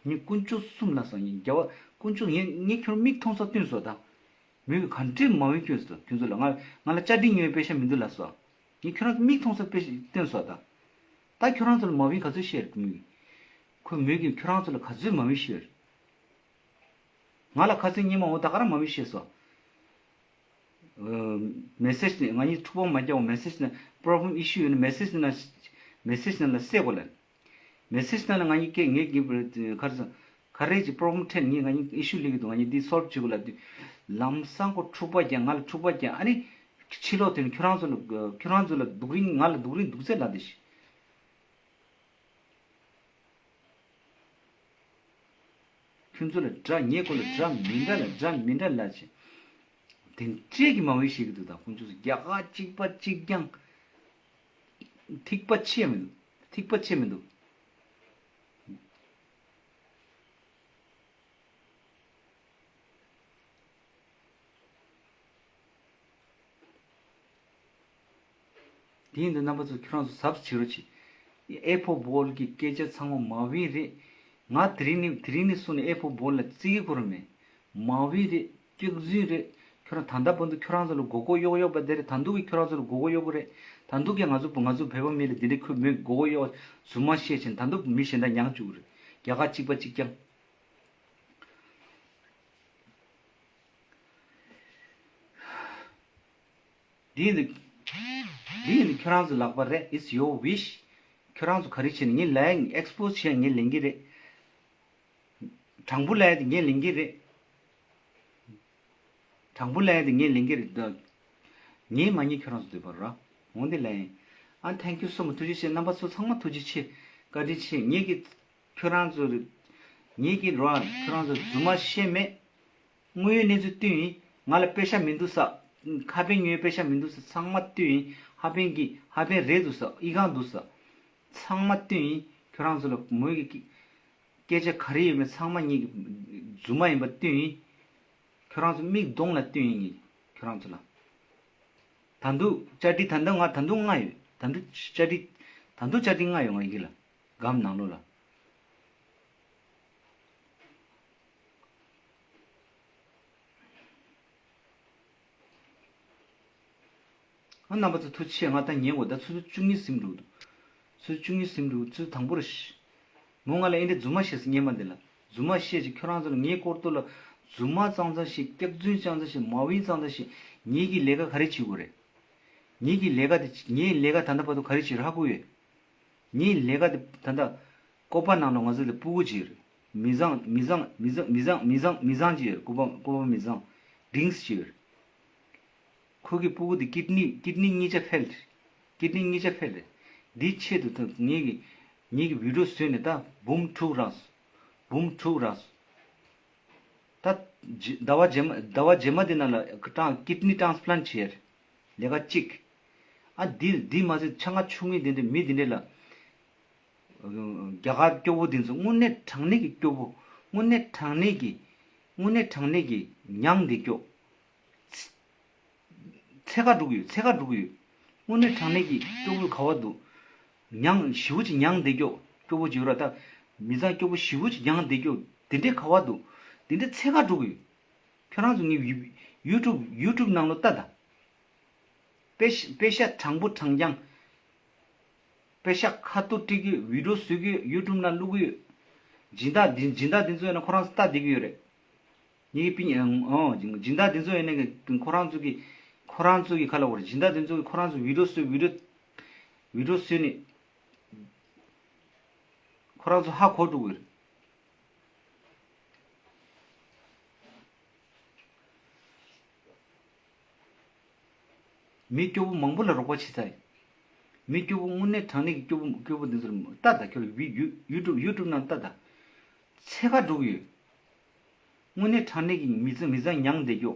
ངས་དཀོན་མཆོག་གསུམ་ལ་སོང་། ངས་རྒྱལ་བ་དཀོན་མཆོག་ངས་ངས་ཁྱོད་མིག་མཐོང་ས་སྟོན་སོང་ད། མོས་ག་འདྲས་མ་འོས་སྐྱོན་སོང་ཁྱོད་ཚོ་ལ། ང་ང་ལ་བཅའ་སྒྲིག་ཉོས་པའི་པེ་ཤ་མི་འདུག་ལབ་སོང་། ངས་ཁྱོད་རང་ཚོ་མིག་མཐོང་ས་པེ་ཤ་སྟོན་སོང་ད། ད་ཁྱོད་རང་ཚོ་ལ་མ་འོས་ག་ཚོད་བཤད་རེད་མོས། ཁོས་མོས་ཀྱིས་ཁྱོད་རང་ཚོ་ལ་ག་ཚོད་མ་འོས་བཤད་རེད། ང་ལ་ཁ་སང་ཉི་མ་འོ་ད་ག་རང་མ་འོས་བཤད་སོང་། མེ་སེཇ་ནི་ང་གཉིས་ཐུག་པ་མ་རྒྱག་པ་མེ་སེཇ་ནི་པྲོབ་ལེམ་ཨི་ཤུ་ཡོད་ན་མེ་སེཇ་ནི་ན་མེ་སེཇ་ནི་ལ་གསལ་དགོས་ལ། མེ་སེ་ཇི་ནང་ལ་ང་གཉིས་སྐད་ངས་ཀྱི་ག་རེ་ཟེར། ག་རེ་ཅིག་པོ་རོབ་ལེམ་འཕྲད་ངས་ང་གཉིས་ཨི་ཤུ་སླེབས་ཀྱི་འདུག་ང་གཉིས་འདི་སོལབ་བྱེད་དགོས་ལབ་དུས། ལམ་སང་ཁོ་འཁྲུག་པ་རྒྱག་ང་ལ་འཁྲུག་པ་རྒྱག་ཨ་ནི། ཕྱི་ལོགས་དེ་ནི་ཁྱོད་རང་ཚོ་ལ་ཁྱོད་རང་ཚོ་ལ་སྡུག་རིང་ང་ལ་སྡུག་རིང་སྡུག་ཚད་ལབ་དེ་ཤི། ཁྱོད་ཚོ་ལ་དགྲ་ངའི་སྐོར་ལ་དགྲ་མི་འདྲ་ལ་དགྲ་མི་འདྲ་ལ་ཆེ། དེ་འདྲས་ཀྱི་མ་འོས་ཤེས་ཀྱི་འདུག་ད་ཁོང་ཚོ་རྒྱ་གར་གཅིག་པ་གཅིག་རྐྱང་། ཐིག་པ་ཆེ་མི་འདུག་ཐིག་པ་ཆེ་མི་འདུག་དེ་ཡིན་དུས་རྣམ་པ་ཚོ་ཁྱོད་རང་ཚོ་གཟབ་བྱེད་རོགས་གྱིས། ཨེ་ཕོ་བོལ་གྱི་སྐད་ཆ་ཚང་མ་མ་བིན་རེད། ང་དེ་རིང་ནི་དེ་རིང་ནི་སུ་ནི་ཨེ་ཕོ་བོལ་ལ་བརྩི་གི་ཁོ་ར་མེད། མ་བིན་རེད། སྐྱག་རྫུན་རེད། ཁྱོད་རང་ད་ལྟ་བར་དུ་ཁྱོད་རང་ཚོ་ལ་མགོ་སྐོར་གཡོག་གཡོག་པ་དེ་རེད། ད་དུང་གི་ཁྱོད་རང་ཚོ་ལ་མགོ་སྐོར་གཡོག་གི་རེད། ད་དུང་གི་ང་ཚོ་ང་ཚོ་བོད་པ་མི་ལ་འདི་འདྲའི་ཁོས་མོས་མགོ་སྐོར་གཡོག་རྫུན་མ་བཤད་ཕྱིན་ད་དུང་མི་གཞན་དག་མྱངས་བཅུག་གི་རེད། རྒྱ་གར་གཅིག་པ་གཅིག་རྐྱང་། འདི་ནི། འདི་ནི་ཁྱོད་རང་ཚོ་ལག་པ་རེད། It's your wish. ཁྱོད་རང་ཚོ་ག་རེ་བྱེད་ནི་ངས་ལན་ཨེག་སི་པོ་སི་བྱེད་ངས་ལེན་གི་རེད། དྲང་པོ་ལན་དེ་ངས་ལེན་གི་རེད། དྲང་པོ་ལན་དེ་ངས་ལེན་གི་རེད་ད། ངས་མ་ཉེས་ཁྱོད་རང་ཚོ་འདོད་པ་ར། འོང་དེ་ལན། ཨ་thank you so much. ཐུགས་རྗེ་ཆེ། རྣམ་པ་ཚོ་ཚང་མ་ཐུགས་རྗེ་ཆེ། བཀའ་དྲིན་ཆེ། ངས་ཀྱི། ཁྱོད་རང་ཚོ། ངེད་ཀྱི་རོ། ཁྱོད་རང་ཚོ་རྫུན་མ་བཤད་མེད། དངོས་ཡོད་གནས་ཚུལ་བསྟན་ཡིན། ང་ལ་པེ་ཤ་མི་འདུག་ས། ཁ་ཕན་ཉོས་པེ་ཤ་མི་འདུག་ས། ཚང་མ་བསྟན་ཡིན། ཧ་ཕན་གྱི་ཧ་ཕན་རེད་འདུག་ས། ཨི་ཁང་འདུག་ས། ཚང་མ་བསྟན་ཡིན། ཁྱོད་རང་ཚོ་ལ་མོས་ཀྱི་སྐད་ཆ་ག་རེ་ཡོད་མེད་ཚང་མ་ངེད་ཀྱི་རྫུན་མ་ཡིན་པ་བསྟན་ཡིན། ཁྱོད་རང་ཚོ་མིག་གདོང་ལ་བསྟན་ཡིན་ངེད་ཁྱོད་རང་ཚོ་ལ། ད་དུང་བཅར་འདྲི་ད་དུང་ང་ད་དུང་ལྔ་ཡོད། ད་དུང་བཅར་འདྲི། ད་དུང་བཅར་འདྲི་ལྔ་ཡོད་ང་ཡིག་ལ། སྒམ་ནང་ལོགས་ལ། ཨ་རྣམ་པ་ཚོ་ཐུགས་རྗེ་ཆེ། ང་ད་ཉན་དགོས། ད་ཆུ་ཚོད་བཅུ་གཉིས་ཟིན་འགྲོ་འདུག་ཆུ་ཚོད་བཅུ་གཉིས་ཟིན་འགྲོ། ཆུ་ཚོད་དང་པོ་རེད་ཤི། མོ་ང་ལ་ཨེ་འདྲ་རྫུན་མ་བཤད་སོང་སྔོན་མ་འདི་ལ། རྫུན་མ་བཤད་ཅིག་ཁྱོད་རང་ཚོ་ལ་ངའི་སྐོར་ཐོག་ལ་རྫུན་མ་ཙང་ཙང་ཞིག་སྐྱག་རྫུན་ཙང་ཙང་ཞིག་མ་བིན་ཙང་ཙང་ཞིག་ངེད་ཀྱི་ལས་ཀ་ག་རེ་བྱེད་དགོས་རེད། ངེད་ཀྱི་ལས་ཀ་དེ་ངའི་ལས་ཀ་ད་ལྟ་བར་དུ་ག་རེ་བྱེད་ར་ཧ་གོ་ཡོད། ངའི་ལས་ཀ་དེ་ད་ལྟ་ཀོ་པ་ནང་ལ་ང་ཚོ་ལ་སྤུ་གུ་ཅིག་ཡོད་རེད། མི་བཟང་མི་བཟང་མི་བཟང་མི་བཟང་མི་བཟང་མི་བཟང་ཅིག་ཡོད་རེད། ཀོ་པ་ཀོ་པ་མི་བཟང་ཌིང་སི་ཅིག་ཡོད་རེད། ཁོ་གི་སྤུ་གུ་དེ་ཀིད་ནི་ཀིད་ནི་གཉིས་ཆ་ཕེལ་རེད། ཀིད་ནི་གཉིས་ཆ་ཕེལ་རེད། འདིའི་ཆེད་དུ་ད་ངེད་ཀྱི་ངེད་ཀྱི་བི་ཌིའོ་བཟོས་ནས་ད་འབུམ་དྲུག་རག་སོང་། འབུམ་དྲུག་རག་སོང་། ད་ཇི་ཟླ་བ་རྗེས་མ་ཟླ་བ་རྗེས་མ་དེ་ནང་ལ་ཀྲང་ཀིད་ནི་ཊེན་སི་པ་ལན་བྱས་རེད། ལས་ཀ་གཅིག་ཨ་འདི་འདི་མ་ཟད་ཆ་ང་ཆུང་ངུའི་དེ་འདྲ་མི་དེ་འདྲ་ལ། རྒྱ་གར་སྐྱོ་བོ་དེ་ཚོ་དངོས་གནས་དྲང་གནས་ཀྱི་སྐྱོ་བོ། དངོས་གནས་དྲང་གནས་ཀྱི། དངོས་གནས་དྲང་གནས་ཀྱི་མྱང་འདི་སྐྱོ། འཚེ་ག་འགྲོ་གི་ཡོད། འཚེ་ག་འགྲོ་གི་ཡོད། དངོས་གནས་དྲང་གནས་ཀྱི་སྐྱོ་བོ་ག་བ་འདུག་མྱང་ཞི་བོ་ཅིག་མྱང་བསྡད་སྐྱོ། སྐྱོ་བོ་ཅིག་ཡོད་ར་ད། མི་ཚང་སྐྱོ་བོ་ཞི་བོ་ཅིག་མྱང་བསྡད་སྐྱོ། དེ་འདྲའི་ག་བ་འདུག་དེ་འདྲའི་འཚེ་ག་འགྲོ་གི་ཡོད། ཁྱོད་རང་ཚོ་ངའི་ཡུ་ཡུ་ཊུབ་ཡུ་ཊུབ་ནང་ལོ་ལྟ་ད། པེ་ཤ་པེ་ཤ་དྲང་པོ་དྲང་རྐྱང་། པེ་ཤ་ཁ་ཐུག་སྤྲད་ཀྱི་བི་ཌིའོ་བཟོ་གི་ཡོད། ཡུ་ཊུབ་ནང་བླུག་གི་ཡོད། སྦྱིན་བདག་འདི་སྦྱིན་བདག་འདི་ཚོ་ཡིན་ན་ཁོ་རང་ཚོ་ལྟ་བསྡད་ཀྱི་ཡོད་རེད། ངེད་ཀྱི་པིན་ཨང་ཨང་སྦྱིན་བདག་འདི་ཚོ་ཡིན་ན་ཁོ་རང་ཚོ་གི་ཁོ་རང་ཚོ་གི་ཁ་ལ་བོར་སྦྱིན་བདག་འདི་ཚོ་གི་ཁོ་རང་ཚོ་བི་ཌིའོ་བཟོས་བི་ཌིའོ་བི་ཌིའོ་བཟོས་ནས་ཁོ་རང་ཚོ་ཧ་གོ་འགྲོ་གི་ཡོད་རེད། མི་སྐྱོ་བོ་མང་པོ་ལ་རོགས་པ་བྱེད་ཚར་ཡིན། མི་སྐྱོ་བོ་དངོས་གནས་དྲང་གནས་ཀྱི་སྐྱོ་བོ་སྐྱོ་བོ་འདི་ཚོར་ལྟ་ད་ཁྱོད་ཡུ་ཡུ་ཡུ་ཊུབ་ཡུ་ཊུབ་ནང་ལྟ་ད། འཚེ་ག་འགྲོ་གི་ཡོད། དངོས་གནས་དྲང་གནས་ཀྱི་མི་ཚེ་མི་ཚེ་མྱང་བསྡད་རྒྱུ།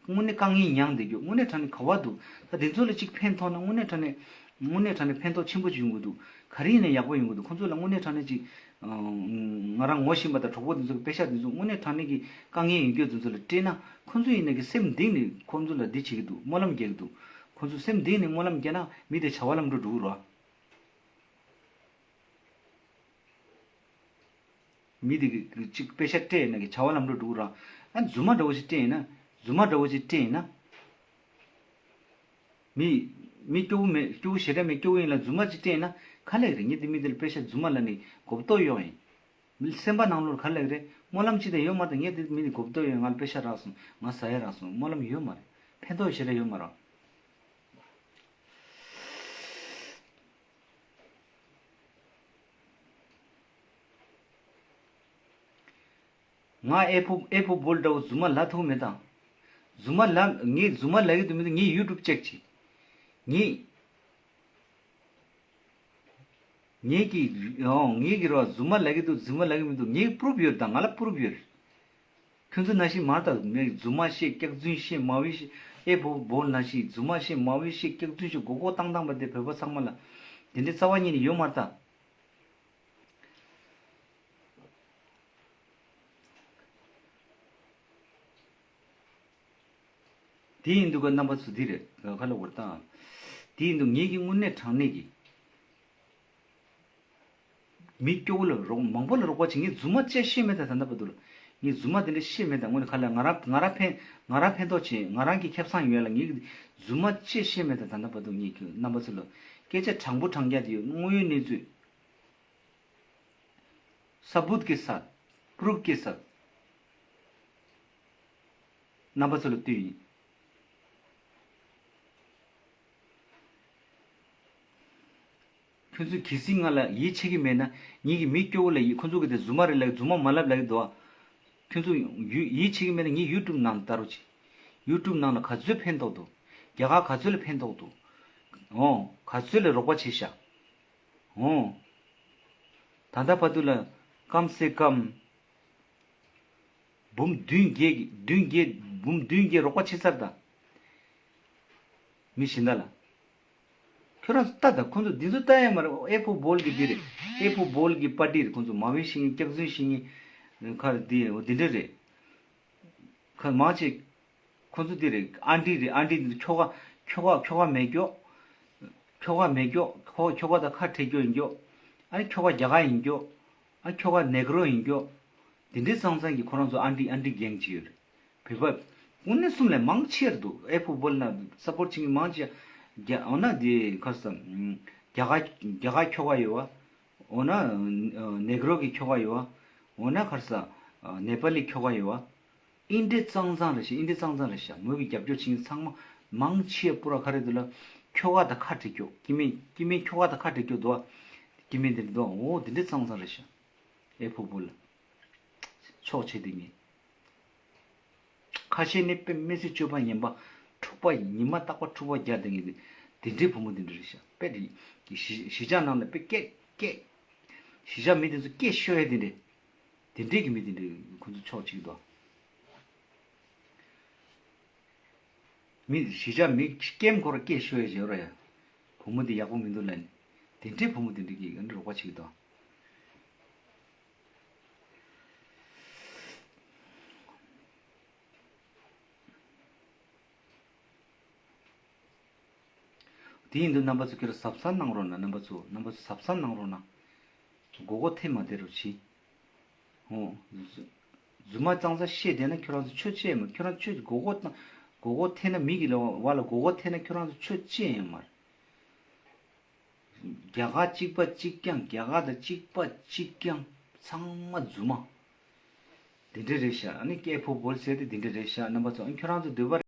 དངོས་གནས་དཀའ་ངལ་མྱང་བསྡད་རྒྱུ་དངོས་གནས་དྲང་གནས་ག་བ་འདུག་ད་འདི་ཚོ་ལ་ཅིག་ཕན་ཐོགས་ན་དངོས་གནས་དྲང་གནས་དངོས་གནས་དྲང་གནས་ཕན་ཐོགས་ཆེན་པོ་ཅིག་ཡོང་གི་འདུག་ག་རེ་ཡིན་ན་ཡག་པོ་ཡོང་གི་འདུག་ཁོང་ཚོ་ལ་དངོས་གནས་དྲང་གནས་ཅིག་ང་རང་ངོ་ཤེས་པ་དང་གྲོགས་པོ་དེ་ཚོ་གི་པེ་ཤ་དེ་ཚོ་དངོས་གནས་དྲང་གནས་ཀྱི་དཀའ་ངལ་ཡོད་རྒྱུ་དེ་ཚོ་ལ་སྤྲད་ན་ཁོང་ཚོ་ཡིན་ན་གི་སེམས་གཏིང་ནས་ཁོང་ཚོ་ལ་འདི་བྱེད་ཀྱི་འདུག་སྨོན་ལམ་རྒྱག་གི་འདུག་ཁོང་ཚོ་སེམས་གཏིང་ནས་སྨོན་ལམ་རྒྱག་ན་མི་དེ་བྱ་བ་ལམ་འགྲོ་འགྲོ་གི་རེད། མི་དེ་གི་གཅིག་པེ་ཤ་སྤྲད་ཡིན་ན་གི་བྱ་བ་ལམ་འགྲོ་འགྲོ་གི་རེད། ཨ་རྫུན་མ་འདྲ་བོ་ཞིག་སྤྲད་ཡིན་ན་རྫུན་མ་འདྲ་བོ་ཞིག་སྤྲད་ཡིན་ན། མི་མི་སྐྱོ་བོ་མེད་སྐྱོ་བོ་ཞེ་དྲག་མེད་སྐྱོ་བོ་ཡིན་ལ་རྫུན་མ་ཅིག་སྤྲད་ན་ག་ལེགས་རེད། ངས་དེ་མི་དེ་ལ་པེ་ཤ་རྫུན་མ་ལ་ནི་གོ་བརྡ་གཡོག་ཡིན། མི་སེམས་པ་ནང་ལོགས་ག་ལེགས་རེད། སྨོན་ལམ་ཅི་དང་ཡོད་མ་རེད། ངས་དེ་མི་དེ་གོ་བརྡ་ཡོད། ང་ལ་པེ་ཤ་རག་སོང་། ང་ཟ་ཡ་རག་སོང་། སྨོན་ལམ་ཡོད་མ་རེད། ཕན་ཐོགས་ཞེ་དྲག་ཡོད་མ་རེད། ང་ཨེ་ཕོ་ཨེ་ཕོ་བོལ་འདྲ་བོ་རྫུན་མ་ལབ་ཐུབ་མེད་དམ། རྫུན་མ་ལབ་ངས་རྫུན་མ་ལབ་ཀྱི་འདུག་མི་འདུག་ངས་ཡུ་ཊུབ་ཅེག་བྱེད། ངས་ངས་ཀྱི་ཨོ་ངས་ཀྱི་རོ་རྫུན་མ་ལབ་ཀྱི་འདུག་རྫུན་མ་ལབ་ཀྱི་མི་འདུག་ངས་པུ་རུབ་ཡོད་དང་ང་ལ་པུ་རུབ་ཡོད། ཁྱོད་ཚོ་ནང་བཞིན་མ་རེད་ད། ངས་རྫུན་མ་བཤད། སྐྱག་རྫུན་བཤད། མ་འོས་བཤད། ཨེ་ཕོ་བོལ་ནང་བཞིན་རྫུན་མ་བཤད། མ་འོས་བཤད། སྐྱག་རྫུན་བཤད། མགོ་སྐོར་བཏང་བཏང་པ་དེ་བོད་པ་ཚང་མ་ལ་དེ་འདྲའི་རྩ་བ་ཉིད་ནས་ཡོད་མ་རེད་ད། དེ་ཡིན་དུས་ཀ་རྣམ་པ་ཚོ་འདི་རེད། ཁ་ལ་བོར་དང་། དེ་ཡིན་དུས་ངེད་ཀྱི་དངོས་གནས་དྲང་གནས་ཀྱི་མི་སྐྱོ་བོ་ལ་རོགས་མང་པོ་ལ་རོགས་པ་བྱེད། ངས་རྫུན་མ་ཅི་བཤད་མེད་ད། ད་ལྟ་བར་དུ་ལ་ངས་རྫུན་མ་དེ་འདྲ་བཤད་མེད་ད། དངོས་གནས་ཁ་ལ་ང་རང་ང་རང་ཕན་ང་རང་ཕན་ཐོགས་བྱེད། ང་རང་གི་ཁེ་བཟང་ཡོད་ལ་ངས་རྫུན་མ་ཅི་བཤད་མེད་ད། ད་ལྟ་བར་དུ་ངས་ཁྱོད་རྣམ་པ་ཚོ་ལ་སྐད་ཆ་དྲང་པོ་དྲང་རྐྱང་དེ་ཡོད། དངོས་ཡོད་གནས་ཚུལ། सबूत के साथ, प्रूफ के साथ རྣམ་པ་ཚོ་ལ་བསྟན་ཡིན། ཁྱོད་ཚོས་གལ་སྲིད་ང་ལ་ཡིད་ཆེས་ཀྱི་མེད་ན། ངེད་ཀྱི་མི་སྐྱོ་བོ་ལ་ཡིད། ཁོ་ཚོ་གི་དེ་རྫུན་མ་རེད་ལབ། རྫུན་མ་མ་ལབ་ལབ་ཀྱི་འདུག་ཨ། ཁྱོད་ཚོ་ཡུ་ཡིད་ཆེས་ཀྱི་མེད་ན་ངའི་ཡུ་ཊུབ་ནང་ལ་ལྟ་རོགས་གྱིས། ཡུ་ཊུབ་ནང་ལ་ག་ཚོད་ཕན་ཐོགས་འདུག་རྒྱ་གར་ག་ཚོད་ལ་ཕན་ཐོགས་འདུག་འོ། ག་ཚོད་ལ་རོགས་པ་བྱས་ཤག་འོ། ད་ལྟ་བར་དུ་ལ་ཀམ་སེ་ཀམ་འབུམ་བདུན་བརྒྱད་ཀྱི་བདུན་བརྒྱད་འབུམ་བདུན་བརྒྱད་རོགས་པ་བྱས་ཚར་ད། མི་གཞན་དག་ལ། ཁྱོད་རང་ཚོ་ལྟ་ད། ཁོང་ཚོ་འདི་ཚོ་ལྟ་ཡ་མ་རེད། ཨེ་ཕོ་བོལ་གི་འདི་རེད། ཨེ་ཕོ་བོལ་གི་པར་ཊི་རེད། ཁོང་ཚོ་མ་འོས་བཤད་མཁན། སྐྱག་རྫུན་བཤད་མཁན། ཁ་འདི་འོ་འདི་འདྲ་རེད། ཁ་མང་ཆེ་ཁོ་ཚོ་འདི་རེད། ཨན་ཊི་རེད། ཨན་ཊི་འདི་ཁྱོ་ག་ཁྱོ་ག་ཁྱོ་ག་མེད་ཀྱོ། ཁྱོ་ག་མེད་ཀྱོ། ཁོ་ཁྱོ་ག་དང་ཁ་བྲལ་ཀྱོ་ཡིན་ཀྱོ། ཨ་ནི་ཁྱོ་ག་རྒྱ་གར་ཡིན་ཀྱོ། ཨ་ཁྱོ་ག་ནེ་གྷ་རོ་ཡིན་ཀྱོ། དེ་འདྲའི་གཙང་གཙང་གི་ཁོ་རང་ཚོ་ཨན་ཊི་ཨན་ཊི་གེང་ཅིག་ཡོད་རེད། བོད་པ་དངོས་གནས་གསུམ་ལས་མང་ཆེ་རེད་འདུག་ཨེ་ཕོ་བོལ་ན་སབ་པོར་བྱེད་མཁན་མང་ཆེ། རྒྱ་འོ་ན་དེ་ཁ་ས་རྒྱ་གར་རྒྱ་གར་ཁྱོ་ག་ཡོད་བ། འོ་ན་ནེ་གྷ་རོ་གི་ཁྱོ་ག་ཡོད་བ། འོ་ན་ཁར་ས་ནེ་པ་ལི་ཁྱོ་ག་ཡོད་བ། ཨིན་འདྲའི་གཙང་གཙང་རེད་ཤག་ཨིན་འདྲའི་གཙང་གཙང་རེད་ཤག་མོས་གི་རྒྱབ་སྐྱོར་བྱེད་མཁན་ཚང་མ་མང་ཆེ་པུ་ར་ག་རེ་འདུག་ལ། ཁྱོ་ག་དང་ཁ་བྲལ་ཀྱོག་སྐྱེ་དམན་སྐྱེ་དམན་ཁྱོ་ག་དང་ཁ་བྲལ་ཀྱོག་འདུག་བ། སྐྱེ་དམན་དེ་འདུག་འོ་དེ་འདྲའི་གཙང་གཙང་རེད་ཤག་ཨེ་ཕོ་བོལ་ལ་ཆོག་བྱེད་དེ་ངས། ཁ་ཤས་ནི་དཔེ་མི་སྲིད་སྤྱོད་པ་ངན་པ། འཁྲུག་པ་ཉི་མ་རྟག་པར་འཁྲུག་པ་རྒྱག་བསྡད་མཁན་དེ། དེ་འདྲའི་བུ་མོ་དེ་འདྲ་རེད་ཤག་དཔེ་དེ་གཞིས་གཞིས་ཆགས་ནང་ལ་དཔེ་སྐད་སྐད། གཞིས་ཆགས་མི་དེ་ཚོ་སྐད་ཤོད་ཡ་དེ་འདྲས། དེ་འདྲས་ཀྱི་མི་དེ་འདྲས་ཁོ་ཚོ་ཕྱོགས་གཅིག་དང་། མི་གཞིས་ཆགས་མི་སྐེམ་ཁོ་ར་སྐད་ཤོད་ཡ་བྱེད་ར་ཡ། བུ་མོ་དེ་ཡག་པོ་མི་འདུག་ལབ་ནས། དེ་འདྲས་བུ་མོ་དེ་འདྲས་ཀྱི་ཨ་ནི་རོགས་པ་གཅིག་དང་། དེ་ཡིན་དུས་རྣམ་པ་ཚོ་ཁྱེད་རང་གཟབ་གཟབ་གནང་རོགས་གནང་། རྣམ་པ་ཚོ་རྣམ་པ་ཚོ་གཟབ་གཟབ་གནང་རོགས་གནང་། མགོ་སྐོར་ཐེབས་མ་བསྡད་རོགས་གྱིས། ཧོ། རྫུན་མ་གཙང་གཙང་བཤད་བསྡད་ན་ཁྱོད་རང་ཚོ་ཆོས་བྱེད་མ། ཁྱོད་རང་ཆོས་མགོ་སྐོར་བཏང་། མགོ་སྐོར་ཐེབས་ན་མི་གི་ལ་བ་ལ་མགོ་སྐོར་ཐེབས་ན་ཁྱོད་རང་ཚོ་ཆོས་བྱེད་ཡིན་མ་རེད། རྒྱ་གར་གཅིག་པ་གཅིག་རྐྱང་། རྒྱ་གར་དང་གཅིག་པ་གཅིག་རྐྱང་། ཚང་མ་རྫུན་མ། དེ་འདྲ་རེད་ཤག་ཨ་ནི་སྐད་ཕོ་བོལ་ཟེར་དེ་དེ་འདྲ་རེད་ཤག་རྣམ་པ་ཚོ་ཨ་ནི་ཁྱོད་རང་ཚོ་འདོད་པ།